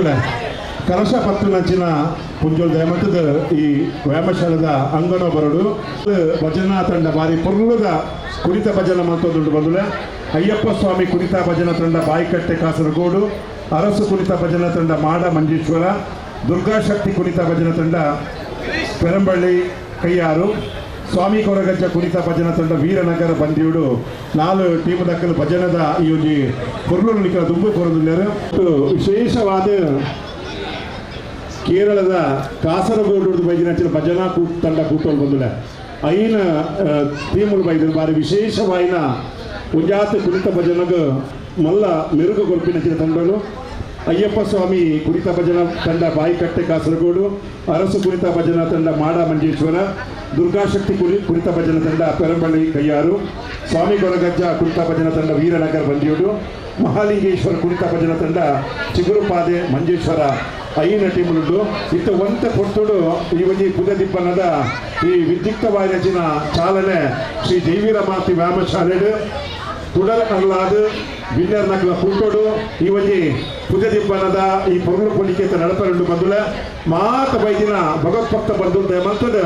ಬಂಧುಗಳೇ, ಕಲಶ ಪತ್ತುನಂಚಿನ ಪುಂಜೋಲ್ ದಯಮಂತದ ಈ ವ್ಯಾಯಾಮಶಾಲದ ಅಂಗಣ ಬರಡು ಭಜನಾ ತಂಡ ಬಾರಿ ಪೊರ್ಲುದ ಕುಣಿತ ಭಜನೆ ಮಂತೊಂದುಂಡು ಬಂಧುಗಳೇ. ಅಯ್ಯಪ್ಪ ಸ್ವಾಮಿ ಕುಣಿತ ಭಜನಾ ತಂಡ ಬಾಯಿಕಟ್ಟೆ ಕಾಸರಗೋಡು, ಅರಸು ಕುಣಿತ ಭಜನಾ ತಂಡ ಮಾಡ ಮಂಜೇಶ್ವರ, ದುರ್ಗಾಶಕ್ತಿ ಕುಣಿತ ಭಜನಾ ತಂಡ ಪೆರಂಬಳ್ಳಿ ಕೈಯಾರು, ಸ್ವಾಮಿ ಕೊರಗಜ್ಜ ಕುಣಿತ ಭಜನಾ ತಂಡ ವೀರನಗರ ಬಂದಿಯುಡು. ನಾಲು ಟೀಮ್ ದಕ್ಕಲು ಭಜನದ ಈ ಒಂಜಿ ಪೊರ್ಲು ನಿಕಲ ದುಂಬು ಕೊರೊಂದುಲ್ಲೆರ್. ವಿಶೇಷವಾದ ಕೇರಳದ ಕಾಸರಗೋಡು ಬೈದಿನ ಭಜನಾ ತಂಡ ಕೂಟೋಲು ಬಂದುಲೆ ಐನ ಟೀಮುಲು ಬೈದು ಬಾರಿ ವಿಶೇಷವಾಯಿನ ಒಂಜಾತ ಕುಣಿತ ಭಜನಗ ಮಲ್ಲ ಮೆರುಗು ಕೊರ್ಪಿನಂಚಿನ ತಂಡಲು. ಅಯ್ಯಪ್ಪ ಸ್ವಾಮಿ ಕುಣಿತ ಭಜನಾ ತಂಡ ಬಾಯಿಕಟ್ಟೆ ಕಾಸರಗೋಡು, ಅರಸು ಕುಣಿತ ಭಜನಾ ತಂಡ ಮಾಡ ಮಂಜೇಶ್ವರ, ದುರ್ಗಾಶಕ್ತಿ ಕುಣಿತ ಭಜನಾ ತಂಡ ಪೆರಂಬಳ್ಳಿ ಕೈಯಾರು, ಸ್ವಾಮಿ ಕೊರಗಜ್ಜ ಕುಣಿತ ಭಜನಾ ತಂಡ ವೀರನಗರ ಬಂದಿಯೂಡು, ಮಹಾಲಿಂಗೇಶ್ವರ ಕುಣಿತ ಭಜನಾ ತಂಡ ಚಿಗುರುಪಾದೆ ಮಂಜೇಶ್ವರ ಐನ ಟೀಮುಲುಂಡು. ಇತ್ತ ಒಂತ ಪೊರ್ತುಡು ಈ ಒಂಜಿ ಪುದದಿಪ್ಪನದ ಈ ವಿದ್ಯುಕ್ತವಾಯಿನ ಚಾಲನೆ ಶ್ರೀ ಜೈವೀರ ಮಾತಿ ವ್ಯಾಯಾಮಶಾಲೆಡು ತುಡರ ಅರ್ಲಾದ್ ಬಿನ್ನರ್ ನಕಲ ಕೂಟೋಡು ಈ ಒಂಜಿ ಪುದದಿಪ್ಪನದ ಈ ಪೊರ್ಲು ಪೊಲಿಕೆತ ನಡಪರುಂಡು ಬಂದುಲ. ಮಾತ ಬೈದಿನ ಭಗವತ್ಭಕ್ತ ಬಂದು ದಯಮಂತದ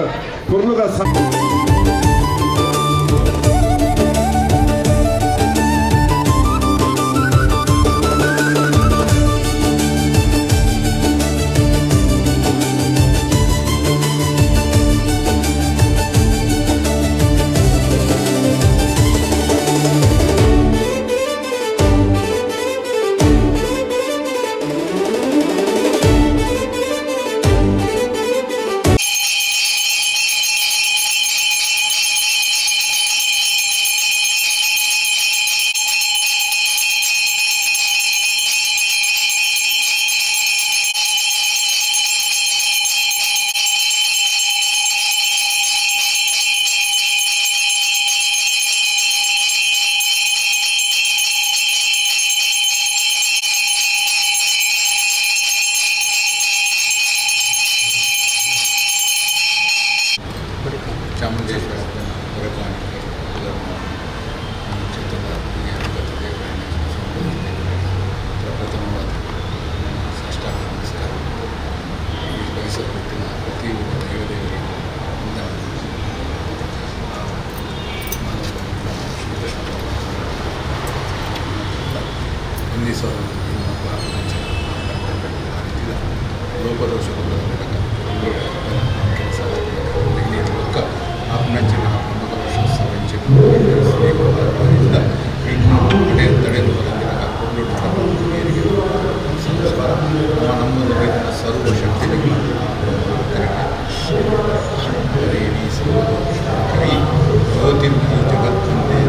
ಪೊರ್ಲುದ ಚಾಮುಂಡೇಶ್ವರ ಹೊರಕಾಣಿಕೆ ಕ್ಷೇತ್ರದ ಪ್ರಥಮವಾದ ಸಾಷ್ಟಾಂಗ ನಮಸ್ಕಾರ. ಈ ಪರಿಸರದಲ್ಲಿನ ಪ್ರತಿಯೊಬ್ಬ ದೈವದೇವರಿಗೂ ಶ್ರೀಕೃಷ್ಣ ವಂದಿಸುವ ಲೋಪದೋಷ ಕೆಲಸ ಆಪ್ನಂಚಿನ ಸಂಸ್ಕಾರ ನಮ್ಮ ನಮ್ಮೊಂದು ರೈತನ ಸರ್ವಶಕ್ತಿ ದೇವಿ ಸರ್ವದೋಷಕರಿ ಜ್ಯೋತಿರ್ಮಯಿ ಜಗತ್ತಂದೇ.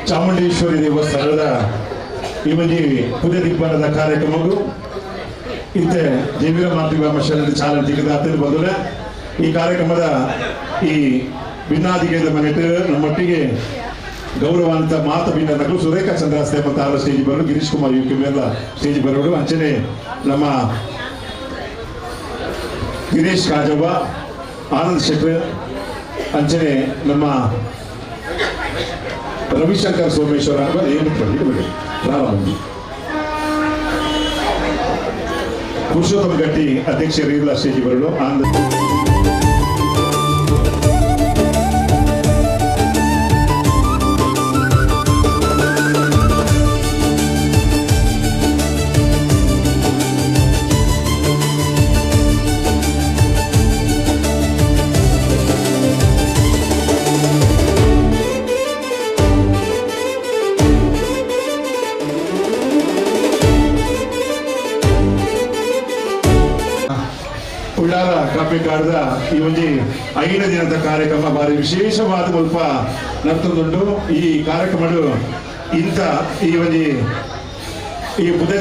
ಚಾಮುಂಡೇಶ್ವರಿ ದೇವಸ್ಥಾನದ ಈ ಒಂಜಿ ಪುದದಿಪ್ಪನದ ಕಾರ್ಯಕ್ರಮವು ಇತ್ತೆ ಜೈವೀರ ಮಾತೃ ವ್ಯಾಯಾಮಶಾಲೆಯಲ್ಲಿ ಚಾಲನೆ ತಿಕ್ಕದಾತನ ಬಂದ್ರೆ ಈ ಕಾರ್ಯಕ್ರಮದ ಈ ಭಿನ್ನಾಧಿಕಾರಿದ ಮನೆಟ್ ನಮ್ಮೊಟ್ಟಿಗೆ ಗೌರವಾನ್ವಿತ ಮಾತ ಭಿನ್ನಗಳು ಸುರೇಖಾ ಚಂದ್ರಾಸ್ತೆ ಮತ್ತು ಆರ ಸ್ಟೇಜ್ ಬರೋಡು, ಗಿರೀಶ್ ಕುಮಾರ್ ಯು ಕೆ ಮೇಲ ಸ್ಟೇಜ್ ಬರೋಡು, ಅಂಚನೆ ನಮ್ಮ ಗಿರೀಶ್ ಕಾಜವ್ವ, ಆನಂದ್ ಶೆಟ್ರ್, ಅಂಚನೆ ನಮ್ಮ ರವಿಶಂಕರ್ ಸೋಮೇಶ್ವರ ಏನು ಬನ್ನಿ ಪ್ರಾರಂಭ. ಪುರುಷೋತ್ತಮ ಗಟ್ಟಿ ಅಧ್ಯಕ್ಷರು ಇಲ್ಲ ಸ್ಟೇಜ್ ಬರಲು. ಆನಂದ್ ಕಾಪಿಕಾಡದ ಈ ಒಂಜಿ 5 ದಿನದ ಕಾರ್ಯಕ್ರಮ ಭಾರಿ ವಿಶೇಷವಾದ ಮುಲ್ಪ ನರ್ತುಂಡು. ಈ ಕಾರ್ಯಕ್ರಮ ಇಂಥ ಈ ಒಂಜಿ ಈ ಬುಧ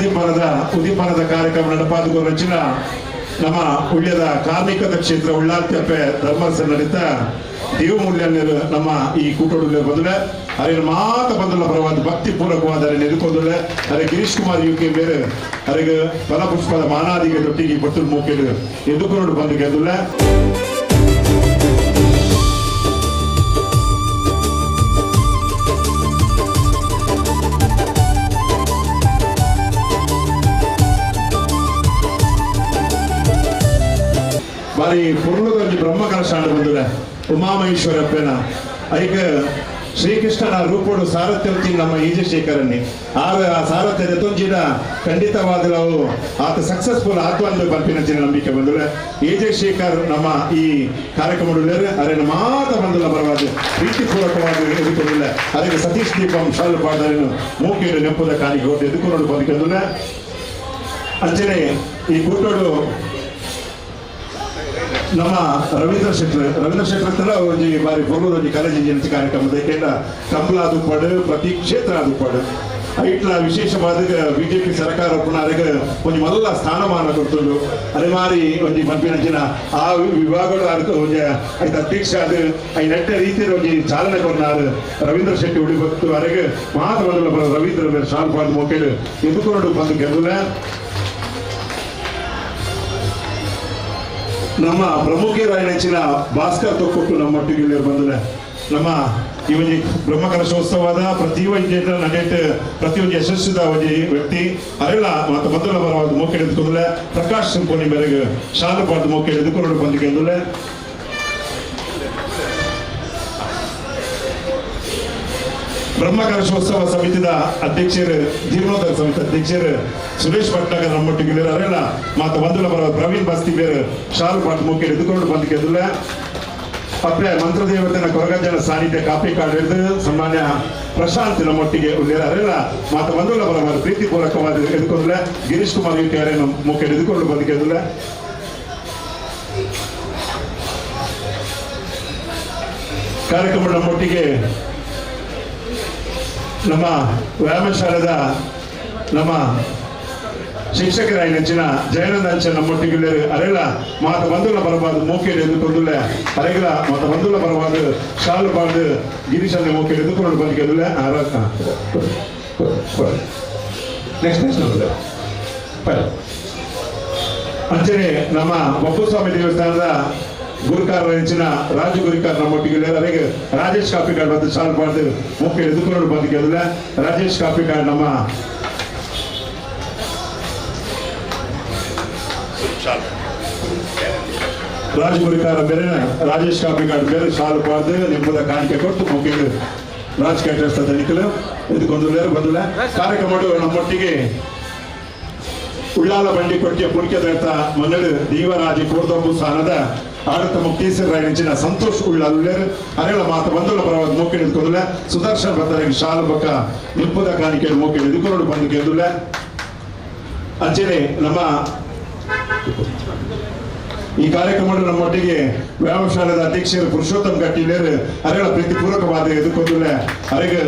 ಉದಿಪನದ ಕಾರ್ಯಕ್ರಮ ನಡಪಾದ ರಚನ ನಮ್ಮ ಉಳ್ಯದ ಕಾರ್ಮಿಕದ ಕ್ಷೇತ್ರ ಉಳ್ಳಾಲ್ತಿಯಪ್ಪೆ ಧರ್ಮಸ್ಥಳ ನಡೀತ ದೇವಮೂಲ್ಯ ನಮ್ಮ ಈ ಕೂಟೋಡುಳ್ಳ ಬದಲೆ ಅರೆ ಮಾತ ಬಂದುള്ള ಪರವಾದ ಭಕ್ತಿ ಪೂರ್ವಕವಾದ ಎದುಕೊಂದುಳ್ಳೆ ಅರೆ ಗಿರೀಶ್ ಕುಮಾರ್ ಯು ಕೆ ಬೇರೆ ಅರೆಗೆ ಫಲಪುಷ್ಪದ ಮಾನಾದಿಗೆ ತೊಟ್ಟಿಗೆ ಬಟ್ಟಲು ಮೂಕೆಡು ಎದುಕೊಂಡು ಬಂದು ಗೆದ್ದುಳ್ಳೆ. ಬಾರಿ ಪೊರ್ಲುದಲ್ಲಿ ಬ್ರಹ್ಮ ಕಲಶಾಂಡ ಬಂದುಳ್ಳೆ ಉಮಾಮಹೇಶ್ವರಪ್ಪನ ಐಕ ಶ್ರೀಕೃಷ್ಣನ ರೂಪೋಡು ಸಾರಥ್ಯ ನಮ್ಮ ಈಜಶೇಖರನ್ನೇ ಆಗ ಆ ಸಾರಥ್ಯ ತೊಂಜಿನ ಖಂಡಿತವಾದ ನಾವು ಆತ ಸಕ್ಸಸ್ಫುಲ್ ಆತ್ಮ ಪಲ್ಪಿನ ನಂಬಿಕೆ ಬಂದ್ರೆ ಈಜಶೇಖರ್ ನಮ್ಮ ಈ ಕಾರ್ಯಕ್ರಮ ಅರೆ ಮಾತ ಬಂದಿಲ್ಲ ಪರವಾದ ಪ್ರೀತಿಪೂರ್ವಕವಾಗಿ ಎದುಕೊಂಡಿಲ್ಲ. ಅದಕ್ಕೆ ಸತೀಶ್ ದೀಪಂ ಶಾಲು ಪಾಡ್ದಾರೇನು ಮೂಕೇಡು ನೆಂಪುದ ಕಾಣಿಕೆ ಕೊಟ್ಟು ಎದುಕೊಂಡು ಬಂದಿಲ್ಲ. ಅಂಚನೆ ಈ ಕೂಟೋಡು ನಮ್ಮ ರವೀಂದ್ರ ಶೆಟ್ಟರ್ ಒಂಜಿ ಬಾರಿ ಪೊರ್ಲುದ ಕಾಲೇಜ್ ಇಂಜಿನಿಯರಿಂಗ್ ಕಾರ್ಯಕ್ರಮದ ಏಕೆಂಡ ಕಂಬಳ ದುಪ್ಪಾಡು ಪ್ರತಿ ಕ್ಷೇತ್ರ ದುಪ್ಪಾಡು ಐಟ್ಲ ವಿಶೇಷವಾದ ಬಿಜೆಪಿ ಸರ್ಕಾರ ಪುನಃ ಒಂಜಿ ಮಲ್ಲ ಸ್ಥಾನಮಾನ ಕೊಡ್ತುಂಡು. ಅದೇ ಮಾರಿ ಒಂಜಿ ಪನ್ಪಿನಂಚಿನ ಆ ವಿಭಾಗಗಳು ಅದಕ್ಕೆ ಒಂಜಿ ಐತ ಅಧ್ಯಕ್ಷ ಅದು I ನೆಟ್ಟ ರೀತಿಯಲ್ಲಿ ಒಂಜಿ ಚಾಲನೆ ಕೊಡ್ನಾರು ರವೀಂದ್ರ ಶೆಟ್ಟಿ ಉಡಿಬತ್ತು ಅರೆಗೆ ಮಾತ್ರ ಮೊದಲ ರವೀಂದ್ರ ಶಾಲ್ ಪಾಡ್ ಮೋಕೇಡು ಎದುಕೊಂಡು ಬಂದು ಗೆದ್ದುಲ. ನಮ್ಮ ಪ್ರಮುಖರಾಯ ನೆಚ್ಚಿನ ಭಾಸ್ಕರ್ ತೊಕ್ಕೊಟ್ಟು ನಮ್ಮೊಟ್ಟಿಗೆ ಬಂದರೆ ನಮ್ಮ ಈ ಒಂಜಿ ಬ್ರಹ್ಮಕಲಶೋತ್ಸವದ ಪ್ರತಿ ಒಂಜಿ ನಡೆಯಟ್ ಪ್ರತಿಯೊಂದು ಯಶಸ್ಸಿದ ಒಂಜಿ ವ್ಯಕ್ತಿ ಅರೆಲ್ಲ ಮತ್ತು ಮೊದಲ ಬರವಾದ ಮೋಕೆ ಹಿಡಿದುಕೊಂಡ್ರೆ ಪ್ರಕಾಶ್ ಸಿಂಪೋನಿ ಮೇರೆಗೆ ಶಾಲು ಪಾಡ್ದು ಮೋಕೆ ಹಿಡಿದುಕೊಂಡು ಬಂದಿಗೆ ಬ್ರಹ್ಮಕಲಶೋತ್ಸವ ಸಮಿತಿದ ಅಧ್ಯಕ್ಷರು ಜೀರ್ಣೋದ್ಧಾರ ಸಮಿತಿ ಅಧ್ಯಕ್ಷರು ಸುರೇಶ್ ಭಟ್ನಾಗರ್ ನಮ್ಮೊಟ್ಟಿಗೆ ಅರೆಲ್ಲ ಮತ್ತು ಬಂಧುಲ ಬರುವ ಪ್ರವೀಣ್ ಬಸ್ತಿ ಬೇರೆ ಶಾಲು ಪಾಟ್ ಮುಖ್ಯ ಎದುಕೊಂಡು ಬಂದಿಗೆದುಲ್ಲ. ಅಪ್ಪೆ ಮಂತ್ರದೇವತೆನ ಕೊರಗಜ್ಜನ ಸಾನ್ನಿಧ್ಯ ಕಾಪಿ ಕಾರ್ಡ್ ಹಿಡಿದು ಸನ್ಮಾನ್ಯ ಪ್ರಶಾಂತ್ ನಮ್ಮೊಟ್ಟಿಗೆ ಉಳ್ಳೇರ ಅರೆಲ್ಲ ಮತ್ತು ಬಂಧುಲ ಬರುವ ಪ್ರೀತಿಪೂರ್ವಕವಾದ ಎದುಕೊಂಡ್ರೆ ಗಿರೀಶ್ ಕುಮಾರ್ ಯು ಕೆ ಮುಖ್ಯ ಎದುಕೊಂಡು ಬಂದಿಗೆದುಲ್ಲ. ಕಾರ್ಯಕ್ರಮ ನಮ್ಮೊಟ್ಟಿಗೆ ನಮ್ಮ ವ್ಯಾಯಾಮಶಾಲೆದ ನಮ್ಮ ಶಿಕ್ಷಕರಾಗಿ ನೆಚ್ಚಿನ ಜಯಾನಂದ ಅಂಚೆ ನಮ್ಮೊಟ್ಟಿಗೆ ಅರೆಲ್ಲ ಮಾತ ಬಂಧುಲ ಬರಬಾರ್ದು ಮೋಕೆಯಲ್ಲಿ ಎದುಕೊಂಡುಲ್ಲ ಅರೆಗಳ ಮಾತ ಬಂಧುಲ ಬರಬಾರ್ದು ಶಾಲು ಬಾರ್ದು ಗಿರೀಶ್ ಮೋಕೆಯಲ್ಲಿ ಎದುಕೊಂಡು ಬಂದಿಗೆಲ್ಲ. ನೆಕ್ಸ್ಟ್ ನೆಕ್ಸ್ಟ್ ಅಂಚನೆ ನಮ್ಮ ಬಪ್ಪುಸ್ವಾಮಿ ದೇವಸ್ಥಾನದ ಗುರುಕಾರ ನೆಚ್ಚಿನ ರಾಜು ಗುರಿಕಾರ ನಮ್ಮೊಟ್ಟಿಗೆ ಅರೆಗೆ ರಾಜೇಶ್ ಕಾಪಿಕಾಡ್ ಬಂದು ಶಾಲು ಬಾರ್ದು ಮೋಕೆಯಲ್ಲಿ ಎದುಕೊಂಡು ಬಂದಿಗೆಲ್ಲ. ರಾಜೇಶ್ ಕಾಪಿಕಾಡ್ ನಮ್ಮ ರಾಜಗುರಿಕಾರ ಬೇರೆ ರಾಜೇಶ್ ಕಾಪಿಕಾಡ್ ಬೇರೆ ಶಾಲು ಪಾಡ್ದು ನಿಂಪದ ಕಾಣಿಕೆ ಕೊಟ್ಟು ಮುಖ್ಯ ರಾಜ್ ಕ್ಯಾಟರ್ಸ್ ತನಿಖಲು ಇದಕ್ಕೊಂದು ಬಂದಿಲ್ಲ. ಕಾರ್ಯಕ್ರಮ ನಮ್ಮೊಟ್ಟಿಗೆ ಉಳ್ಳಾಲ ಬಂಡಿ ಕೊಟ್ಟಿಯ ಪುಣ್ಯದತ್ತ ಮನ್ನಡು ದೇವರಾಜಿ ಕೋರ್ದೊಂಬು ಸ್ಥಾನದ ಆಡತ ಮುಕ್ತೇಶ್ವರ ನೆಚ್ಚಿನ ಸಂತೋಷ್ ಉಳ್ಳಾಲುಳ್ಳೇರು ಅರೆಗಳ ಮಾತು ಬಂದುള്ള ಪರವಾದ ಮೂಕೆ ಹಿಡಿದುಕೊಂಡಿಲ್ಲ. ಸುದರ್ಶನ್ ಭತ್ತರಿಗೆ ಶಾಲು ಬಕ್ಕ ನಿಂಪದ ಕಾಣಿಕೆ ಮೂಕೆ ಹಿಡಿದುಕೊಂಡು ಬಂದು ಗೆದ್ದುಲ್ಲ. ಅಂಚನೆ ನಮ್ಮ ಈ ಕಾರ್ಯಕ್ರಮ ನಮ್ಮೊಟ್ಟಿಗೆ ವ್ಯಾಯಾಮಶಾಲೆದ ಅಧ್ಯಕ್ಷರು ಪುರುಷೋತ್ತಮ್ ಕಟೀಲರು ಅರೆಗಳ ಪ್ರೀತಿಪೂರ್ವಕವಾದ ಎದುಕೊಂದುಲ್ಲ. ಅರೆಗೆ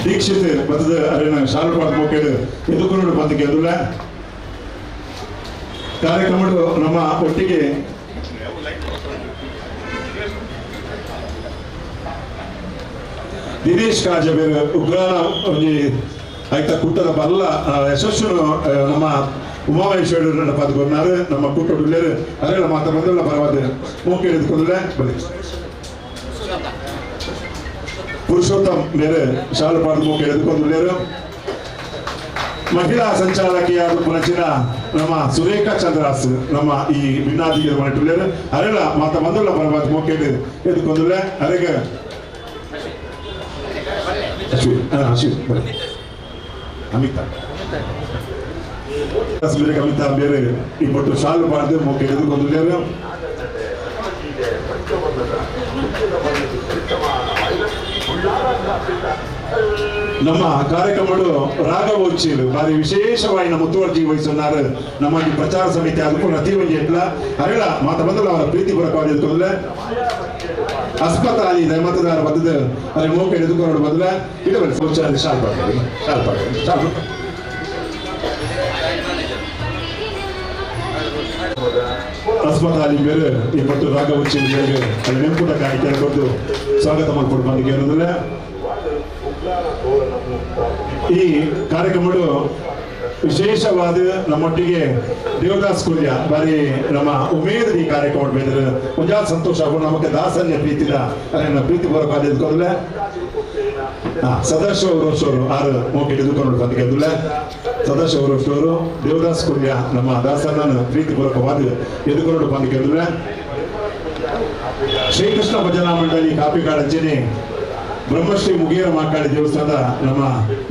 ದೀಕ್ಷಿತ್ ಬತ್ತದ ಅರೆನ ಶಾಲು ಪಾಡ್ ಮೋಕೇಡು ಎದುಕೊಂಡು ಬಂದು ಗೆದ್ದುಲ್ಲ. ಕಾರ್ಯಕ್ರಮ ನಮ್ಮ ಒಟ್ಟಿಗೆ ದಿನೇಶ್ ಕಾಜಬೇರು ಉಗ್ರಾಣ ಒಂಜಿ ಐತ ಕೂಟದ ಬಲ್ಲ ಯಶಸ್ಸು ನಮ್ಮ ಉಮಾಮಹೇಶ್ವರರು ನಡಪಾದುಕೊన్నారు ನಮ್ಮ ಕೂಟೋಡುಳ್ಳೇರು ಅರೆಗಳ ಮಾತ ಬಂದಲ್ಲ ಪರವಾದ ಮೋಕೆ ಹಿಡಿದುಕೊಂಡ್ರೆ ಬಲಿ ಪುರುಷೋತ್ತಮ್ ಬೇರೆ ಶಾಲು ಪಾಡ್ದು ಮೋಕೆ ಹಿಡಿದುಕೊಂಡುಳ್ಳೇರು. ಮಹಿಳಾ ಸಂಚಾಲಕಿಯಾದ ಪುನಚಿನ ನಮ್ಮ ಸುರೇಖಾ ಚಂದ್ರಾಸ್ ನಮ್ಮ ಈ ಭಿನ್ನಾದಿಗೆ ಮಾಡಿട്ടുಳ್ಳೇರು ಅರೆಗಳ ಮಾತ ಬಂದಲ್ಲ ಪರವಾದ ಮೋಕೆ ಹಿಡಿದುಕೊಂಡುಳ್ಳೆ ಅರೆಗೆ ಅಮಿತಾ ಕವಿತಾ ಬೇರೆ ಈ ಬೊಟ್ಟು ಶಾಲು ಪಾಡ್ದು ಮೋಕೆ ಎದುಕೊಂದುಳ್ಳೇರು. ನಮ್ಮ ಕಾರ್ಯಕ್ರಮಗಳು ರಾಘವೋಚ್ಚಿಲು ಬಾರಿ ವಿಶೇಷವಾಗಿ ನಮ್ಮ ಮುತುವರ್ಜಿ ವಹಿಸುತ್ತಾರೆ. ನಮ್ಮ ಪ್ರಚಾರ ಸಮಿತಿ ಅದಕ್ಕೂ ಪ್ರತಿ ಎಟ್ಲ ಅರೆಳ ಮಾತ ಬಂದಲ್ಲ ಅವರ ಪ್ರೀತಿ ಪೂರ್ವಕವಾಗಿ ಅಸ್ಪತಾಲಿ ಮತದಾರ ಬದಲು ಅರೆ ಮೋಕ ಎದುಕೊಂಡು ಬದಲ ಇಡಬಲ್ಲ ಶಾಲ್ ಪಾಡ್ತಾರೆ ಶಾಲ್ ಪಾಡ್ತಾರೆ ಶಾಲ್. ಅಸ್ಪತಾಲಿ ಬೇರೆ ಈ ಮತ್ತು ರಾಘವೋಚ್ಚಿಲು ಬೇರೆ ಅಲ್ಲಿ ನೆಂಪುಟ ಕಾಣಿಕೆ ಕೊಟ್ಟು ಸ್ವಾಗತ ಮಾಡಿಕೊಂಡು ಬಂದಿಗೆ ಅನ್ನೋದಿಲ್ಲ. ಈ ಕಾರ್ಯಕ್ರಮಗಳು ವಿಶೇಷವಾದ ನಮ್ಮೊಟ್ಟಿಗೆ ದೇವದಾಸ್ ಕುಲ್ಯ ಬಾರಿ ನಮ್ಮ ಉಮೇದ್ ಈ ಕಾರ್ಯಕ್ರಮ ಬೇರೆ ಒಂಜಾತ ಸಂತೋಷ ಆಗೋಣ. ನಮಗೆ ದಾಸನ್ಯ ಪ್ರೀತಿದ ಅದನ್ನ ಪ್ರೀತಿ ಬರೋಕಾದ್ರೆ ಸದಾಶಿವ ರೋಷವರು ಆರು ಮೋಕೆ ಹಿಡಿದುಕೊಂಡು ಬಂದಿಲ್ಲ. ಸದಾಶಿವ ರೋಷವರು ದೇವದಾಸ್ ಕುಲ್ಯ ನಮ್ಮ ದಾಸನ ಪ್ರೀತಿಪೂರ್ವಕವಾದ ಎದುಕೊಂಡು ಬಂದಿಲ್ಲ. ಶ್ರೀಕೃಷ್ಣ ಭಜನಾ ಮಂಡಳಿ ಕಾಪಿಕಾಡಂಚನೆ ಬ್ರಹ್ಮಶ್ರೀ ಮುಗೇರ ಮಾಕಾಳಿ ದೇವಸ್ಥಾನದ ನಮ್ಮ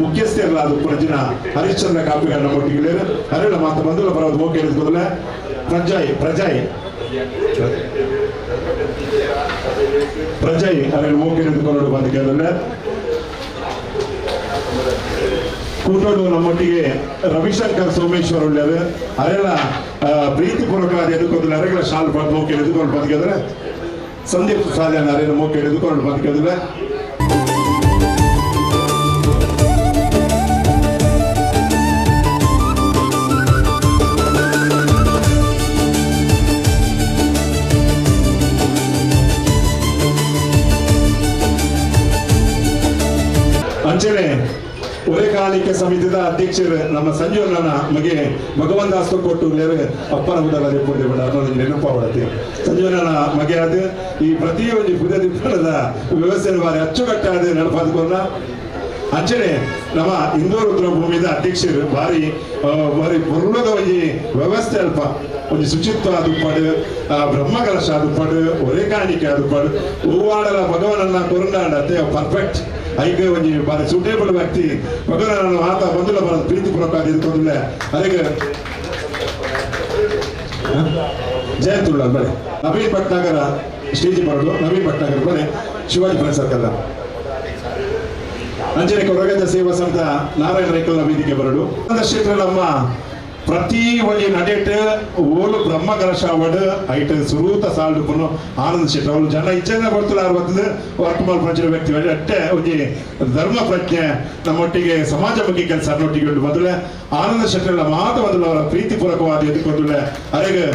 ಮುಖ್ಯಸ್ಥರಾದ ಉಪರಜಿನ ಹರಿಶ್ಚಂದ್ರ ಕಾಪಿಗಾಡ ನಮ್ಮೊಟ್ಟಿಗೆ ಹರಿಳ ಮಾತು ಬಂದಿಲ್ಲ ಬರೋದು ಹೋಗಿ ಹೇಳಿದ್ಕೊದಲ್ಲ. ಪ್ರಜಾಯಿ ಪ್ರಜಾಯಿ ಪ್ರಜಾಯಿ ಹರಿಳ ಹೋಗಿ ಹೇಳಿದ್ಕೊಂಡು ಬಂದು ಕೇಳಿದ್ರೆ ಕೂಟೋಡು ನಮ್ಮೊಟ್ಟಿಗೆ ರವಿಶಂಕರ್ ಸೋಮೇಶ್ವರ ಒಳ್ಳೆಯವರು ಅರೆಲ್ಲ ಪ್ರೀತಿಪೂರ್ವಕವಾದ ಎದುಕೊಂದಿಲ್ಲ. ಅರೆಗಳ ಶಾಲ್ ಬಂದು ಹೋಗಿ ಎದುಕೊಂಡು ಬಂದು ಕೇಳಿದ್ರೆ ಸಂದೀಪ್ ಸಾಲ್ಯಾನ ಅರೇನ ಮೋಕೆ ಎದುಕೊಂಡು ಬಂದು ಕೇಳಿದ್ರೆ. ಅಂಚನೆ ಒರೆಕಾಲಿಕೆ ಸಮಿತಿಯ ಅಧ್ಯಕ್ಷರು ನಮ್ಮ ಸಂಜೀವನ ಮಗೆ ಭಗವಂತ ದಾಸ್ ಕೊಟ್ಟು ಅಪ್ಪನ ಉಡಲ ನೆನಪಾವಡತಿ ಸಂಜೀವನ ಮಗೆ ಅದು ಈ ಪ್ರತಿಯೊಂದು ಪುದ ದಿಪ್ಪಣದ ವ್ಯವಸ್ಥೆ ಬಾರಿ ಅಚ್ಚುಕಟ್ಟಾದ ನೆನಪಾದಕೊಂಡ. ಅಂಚನೆ ನಮ್ಮ ಇಂದೂರು ರುದ್ರಭೂಮಿದ ಅಧ್ಯಕ್ಷರು ಭಾರಿ ಭಾರಿ ಪೂರ್ಣದ ಒಂಜಿ ವ್ಯವಸ್ಥೆ ಅಲ್ಪ ಒಂಜಿ ಶುಚಿತ್ವ ಆದುಪ್ಪಾಡು, ಬ್ರಹ್ಮಕಲಶ ಆದುಪ್ಪಾಡು, ಒರೆ ಕಾಣಿಕೆ ಆದುಪ್ಪಾಡು, ಹೂವಾಡಲ ಭಗವನನ್ನ ಕೊರುಂಡಾಡ ಪರ್ಫೆಕ್ಟ್ ಐಕೆ ಒಂಜಿ ಬಾರಿ ಸೂಟೇಬಲ್ ವ್ಯಕ್ತಿ ಭಗವನನ್ನ ಆತ ಬಂದಿಲ್ಲ ಬರೋದು ಪ್ರೀತಿಪೂರ್ವಕ ಇದ್ಕೊಂಡಿಲ್ಲ. ಅದಕ್ಕೆ ಜಯಂತುಳ್ಳ ಬಳೆ ನವೀನ್ ಭಟ್ನಾಗರ ಸ್ಟೇಜ್ ಬರೋದು ನವೀನ್ ಭಟ್ನಾಗರ್ ಬಳೆ ಶಿವಾಜಿ ಫ್ರೆಂಡ್ ಸರ್ಕಲ್ ಅಂಜನೆ ಕೊರಗಜ್ಜ ಸೇವಾ ಸಂಘ ನಾರಾಯಣ ರೈಕಲ್ನ ವೇದಿಕೆ ಬರಡು. ಕ್ಷೇತ್ರ ನಮ್ಮ ಪ್ರತಿ ಒಂಜಿ ನಡೆಟ್ ಓಲು ಬ್ರಹ್ಮ ಕಲಶ ಅವಡ್ ಐಟ್ ಸುರೂತ ಸಾಲ್ಡು ಪುನು ಆನಂದ ಶೆಟ್ಟಿ ಅವಳು ಜನ ಇಚ್ಛೆನ ಬರ್ತಲ್ಲ ಬರ್ತದೆ ವರ್ಕ್ ಮಲ್ಪಂಚಿನ ವ್ಯಕ್ತಿ ಅಟ್ಟೆ ಒಂಜಿ ಧರ್ಮ ಪ್ರಜ್ಞೆ ನಮ್ಮೊಟ್ಟಿಗೆ ಸಮಾಜ ಬಗ್ಗೆ ಕೆಲಸ ಅನ್ನೊಟ್ಟಿಗೆ ಉಂಟು. ಮೊದಲೇ ಆನಂದ ಶೆಟ್ಟೆಲ್ಲ ಮಾತು ಮೊದಲು ಅವರ ಪ್ರೀತಿಪೂರ್ವಕವಾದ ಎದುಕೊಂಡುಳ್ಳೆ ಅರೆಗೆ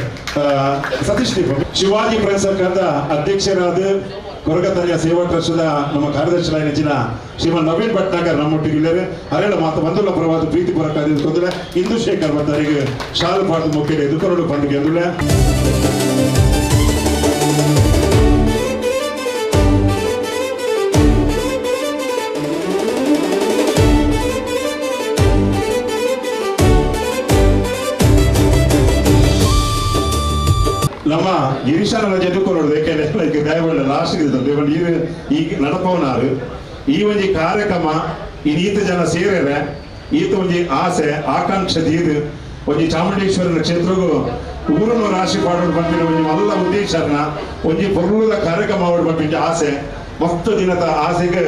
ಸತೀಶ್ ದೀಪ ಶಿವಾಜಿ ಫ್ರೆಂಡ್ಸ್ ಸರ್ಕಾರದ ಅಧ್ಯಕ್ಷರಾದ ಕೊರಗತರಿಯ ಸೇವಾ ಟ್ರಸ್ಟ್ದ ನಮ್ಮ ಕಾರ್ಯದರ್ಶಿಯಾದ ನೆಚ್ಚಿನ ಶ್ರೀಮಾನ್ ನವೀನ್ ಭಟ್ನಾಗರ್ ನಮ್ಮೊಟ್ಟಿಗೆ ಇದ್ದಾರೆ. ಅರೆಲ್ಲ ಮಾತು ಬಂದುಲ್ಲ ಪರವಾದ ಪ್ರೀತಿಪೂರ್ವಕ ಎದುಕೊಂದ್ರೆ ಇಂದುಶೇಖರ್ ಮತ್ತವರಿಗೆ ಶಾಲು ಪಾಡದ ಮುಖ್ಯ ಎದುಕೊರಡು ಪಂಡಿಗೆ ಅಂದುಳ್ಳೆ. ನಮ್ಮ ಗಿರೀಶನ ಎದುಕೊರಡು ಏಕೆಂದರೆ ದಯವುಳ್ಳ ಲಾಸ್ಟ್ ಈಗ ನಡಪವನಾರು ಈ ಒಂಜಿ ಕಾರ್ಯಕ್ರಮ ಈತ ಜನ ಸೇರಿದ್ರೆ ಈತ ಒಂಜಿ ಆಸೆ ಆಕಾಂಕ್ಷೆ ತೀರು ಒಂಜಿ ಚಾಮುಂಡೇಶ್ವರನ ಕ್ಷೇತ್ರಗೂ ಊರನ್ನು ರಾಶಿ ಪಾಡೋದು ಬಂದಿರೋ ಒಂಜಿ ಮಲ್ಲ ಉದ್ದೇಶನ ಒಂಜಿ ಪೊರ್ಲುದ ಕಾರ್ಯಕ್ರಮ ಅವಳು ಬಂದಿದ್ದ ಆಸೆ ಮಸ್ತ್ ದಿನದ ಆಸೆಗೆ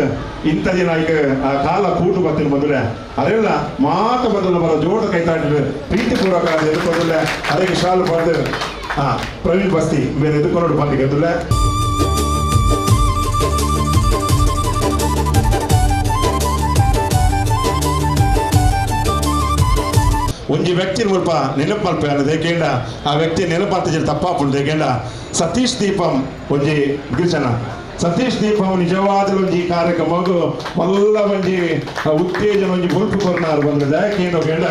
ಇಂಥ ದಿನ ಈಗ ಆ ಕಾಲ ಕೂಟು ಬರ್ತೀನಿ ಮೊದಲೇ ಅದೆಲ್ಲ ಮಾತು ಬದಲು ಬರೋ ಜೋಡ ಕೈತಾಡಿದ್ರೆ ಪ್ರೀತಿಪೂರ್ವಕ ಎದುಕೊಂಡಲ್ಲ ಅದಕ್ಕೆ ಶಾಲು ಪಡೆದು ಪ್ರವೀಣ್ ಬಸ್ತಿ ಬೇರೆ ಎದುಕೊಂಡು ಬಂದಿಗೆ ಅದಲ್ಲ. ಒಂಜಿ ವ್ಯಕ್ತಿ ಮುಲ್ಪ ನೆನಪು ಮಲ್ಪ ದೇಕೇಂಡ ಆ ವ್ಯಕ್ತಿ ನೆನಪಾತ ತಪ್ಪಾಪುಂಡು ದೇಕೇಂಡ ಸತೀಶ್ ದೀಪಂ ಒಂಜಿ ಗಿರಿಜನ ಸತೀಶ್ ದೀಪಂ ನಿಜವಾದ ಒಂಜಿ ಕಾರ್ಯಕ್ರಮಗೂ ಮಲ್ಲ ಒಂಜಿ ಉತ್ತೇಜನ ಒಂಜಿ ಬೊಲ್ಪು ಕೊರ್ನಾರು ಬಂದ ದಯಕೇಂಡ ಕೇಂಡ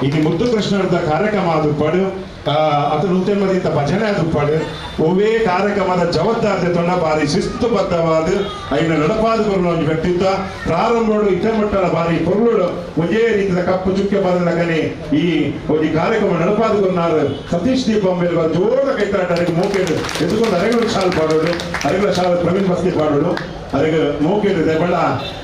ಇಲ್ಲಿ ಮುದ್ದು ಕೃಷ್ಣದ ಕಾರ್ಯಕ್ರಮ ಅದು ಪಡು ಅದು ನೂತೆಂಬದಿಂದ ಭಜನೆ ಅದು ಪಡು ಒವೇ ಕಾರ್ಯಕ್ರಮದ ಜವಾಬ್ದಾರಿ ತೊಂಡ ಬಾರಿ ಶಿಸ್ತುಬದ್ಧವಾದ ಐನ ನಡಪಾದ ಕೊರಲು ಒಂಜಿ ವ್ಯಕ್ತಿತ್ವ ಪ್ರಾರಂಭಡು ಇತ ಮಟ್ಟದ ಬಾರಿ ಪೊರ್ಲುಡು ಒಂದೇ ರೀತಿಯ ಕಪ್ಪು ಚುಕ್ಕೆ ಬದಲಗನೆ ಈ ಒಂಜಿ ಕಾರ್ಯಕ್ರಮ ನಡಪಾದ ಕೊರ್ನಾರು ಸತೀಶ್ ದೀಪಂ ಮೇಲೆ ಜೋರ ಕೈತಾಟ ಮೂಕೇಡು ಎದುಕೊಂಡು ಅರೆಗಳು ಶಾಲು ಪಾಡೋಡು ಅರೆಗಳ ಶಾಲು ಪ್ರವೀಣ್ ಬಸ್ತಿ ಪಾಡೋಡು ಅದಕ್ಕೆ ಮೂಕೇಡು ಬೇಡ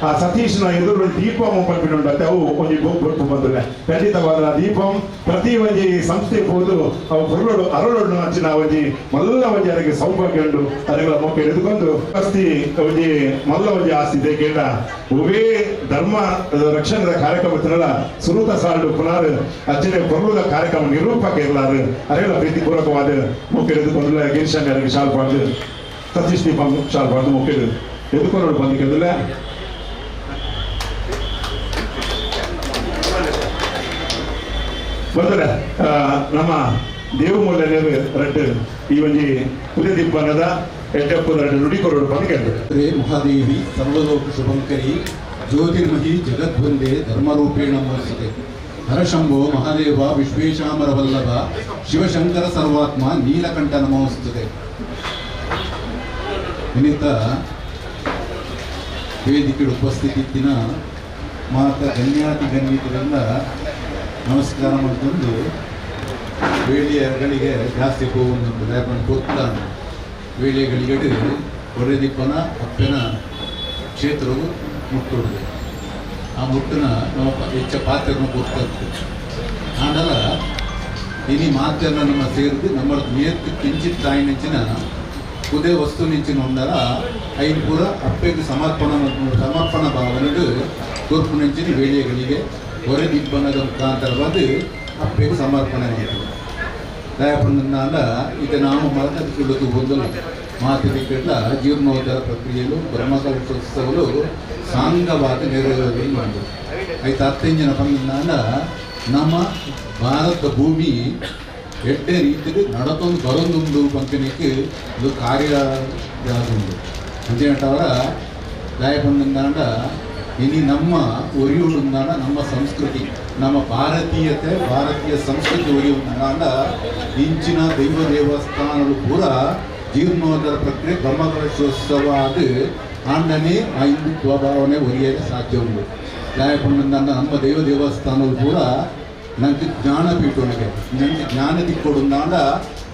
ಆ ಸತೀಶ್ನ ಎದುರು ದೀಪಂ ಪಲ್ಪಿನ ಉಂಟು ಅವು ಒಂಜಿ ಬೊಲ್ಪು ಬಂದಿಲ್ಲ ಖಂಡಿತವಾದ ದೀಪಂ ಪ್ರತಿ ಒಂಜಿ ಸಂಸ್ಥೆ ಪೋದು ಅವು ಪೊರ್ಲೋಡು ಅರಳೋಡು ಅಂಚಿನ ಒಂಜಿ ಮಲ್ಲ ಒಂಜಿ ಅರೆಗೆ ಸೌಭಾಗ್ಯ ಉಂಡು ಅರೆಗಳ ಮೋಕೆ ಎದುಕೊಂಡು ಆಸ್ತಿ ಒಂಜಿ ಮಲ್ಲ ಒಂಜಿ ಆಸ್ತಿ ಇದೆ ಕೇಂಡ ಒವೇ ಧರ್ಮ ರಕ್ಷಣದ ಕಾರ್ಯಕ್ರಮ ಇತ್ತಲ್ಲ ಸುರೂತ ಸಾಲು ಪುನಾರು ಅಜ್ಜನೆ ಪೊರ್ಲುದ ಕಾರ್ಯಕ್ರಮ ನಿರೂಪಕ ಇರ್ಲಾರು ಅರೆಗಳ ಪ್ರೀತಿಪೂರ್ವಕವಾದ ಮೋಕೆ ಎದುಕೊಂಡು ಗಿರೀಶ್ ಅರೆಗೆ ಶಾಲ್ ಪಾಡ್ದು ಸತೀಶ್ ದೀಪಂ ಶಾಲ್ ಪಾಡ್ದು ಮೋಕೆ ಎದುಕೊಂಡು ಬಂದಿಕ್ಕೆಂದಿಲ್ಲ. ಬಂದರೆ ನಮ್ಮ ದೇವಮೂಲನೇರು ರಡ್ಡು ಈ ಒಂಜಿ ಪುದೆ ದಿಬ್ಬನದ ಎಡ್ಡಪ್ಪದ ರಡ್ಡು ನುಡಿಕೊರಡು ಬಂದು ಮಹಾದೇವಿ ಸರ್ವಲೋಕ ಶುಭಂಕರಿ ಜ್ಯೋತಿರ್ಮಹಿ ಜಗದ್ವಂದೇ ಧರ್ಮರೂಪೇಣ ಮೂರ್ತಿದೆ ಹರಶಂಭೋ ಮಹಾದೇವ ವಿಶ್ವೇಶಾಮರ ವಲ್ಲಭ ಶಿವಶಂಕರ ಸರ್ವಾತ್ಮ ನೀಲಕಂಠ ನಮೋಸ್ತುತೆ. ವಿನಿತ ವೇದಿಕೆ ಉಪಸ್ಥಿತಿತ್ತಿನ ಮಾತ ಗಣ್ಯಾತಿ ಗಣ್ಯತೆಯಿಂದ ನಮಸ್ಕಾರ ಮಾಡ್ಕೊಂಡು ವೇಳೆಗಳಿಗೆ ಜಾಸ್ತಿ ಹೋಗುವಂಥದ್ದು ಯಾಕಂದ್ರೆ ಗೊತ್ತಾನು ವೇಳೆಗಳಿಗೆ ಹೊರೆದಿಪ್ಪನ ಅಪ್ಪನ ಕ್ಷೇತ್ರವು ಮುಟ್ಟುತ್ತದೆ. ಆ ಮುಟ್ಟನ ನಮ್ಮ ಹೆಚ್ಚ ಪಾತ್ರನ ಗೊತ್ತಾಗ್ತದೆ. ಆಂಡಲ ಇನಿ ಮಾತನ್ನು ನಮ್ಮ ಸೇರಿದು ನಮ್ಮ ನೇತ್ತು ಕಿಂಚಿತ್ ತಾಯಿ ನೆಂಚಿನ ಕುದೇ ವಸ್ತು ನಿಂಚಿನ ಒಂದರ ಐದು ಪೂರ ಅಪ್ಪೆಗೆ ಸಮರ್ಪಣ ಸಮರ್ಪಣ ಭಾವನೆಡು ಕೊರ್ಪು ನೆಂಚಿನ ವೇಳೆಗಳಿಗೆ ಹೊರೆ ದಿಬ್ಬನದ ಮುಖಾಂತರವಾದ ಅಪ್ಪೆಗೆ ಸಮರ್ಪಣೆ ಮಾಡ್ತದೆ. ದಯಾಪಣ್ಣನಾದ ಇದು ನಾವು ಮರಕದಿಕೊಳ್ಳೋದು ಒಂದಲ್ಲ ಮಾತಿನ ಜೀರ್ಣೋದ್ಧಾರ ಪ್ರಕ್ರಿಯೆಯು ಬ್ರಹ್ಮಕಲಶೋತ್ಸವಲು ಸಾಂಗವಾದ ನೆರವೇರುವುದನ್ನು ಮಾಡಿದೆ. ಆಯ್ತು ಅರ್ಥಂಜನ ಪಂಗನಾದ ನಮ್ಮ ಭಾರತ ಭೂಮಿ ಎಡ್ಡೆ ರೀತಿಯಲ್ಲಿ ನಡತೊಂದು ಬರೊಂದುಂಡು ಪಂಕನಿಗೆ ಇದು ಕಾರ್ಯ ಯಾವುದುಂಡು ಅಂಚೆನವರ ದಯಪಣ್ಣಂದಾಂಡ ಇನಿ ನಮ್ಮ ಒರಿಯುವುದಾಂಡ ನಮ್ಮ ಸಂಸ್ಕೃತಿ ನಮ್ಮ ಭಾರತೀಯತೆ ಭಾರತೀಯ ಸಂಸ್ಕೃತಿ ಒರಿಯುವುದಾಂಡ ಇಂಚಿನ ದೈವ ದೇವಸ್ಥಾನಗಳು ಪೂರ ಜೀರ್ಣೋದ್ಧಾರ ಪ್ರಕ್ರಿಯೆ ಬ್ರಹ್ಮಕಲಶೋತ್ಸವ ಅದು ಆಂಡನೇ ಆ ಹಿಂದುತ್ವ ಭಾವನೆ ಒರಿಯಲು ಸಾಧ್ಯ ಉಂಟು. ದಯಪಣ್ಣಂದಾಂಡ ನಮ್ಮ ದೈವ ದೇವಸ್ಥಾನಗಳು ಪೂರ ನಂಗೆ ಜ್ಞಾನಪೀಠೊಳಗೆ ನಂಗೆ ಜ್ಞಾನ ದಿಕ್ಕೊಡುಂದಾಂಡ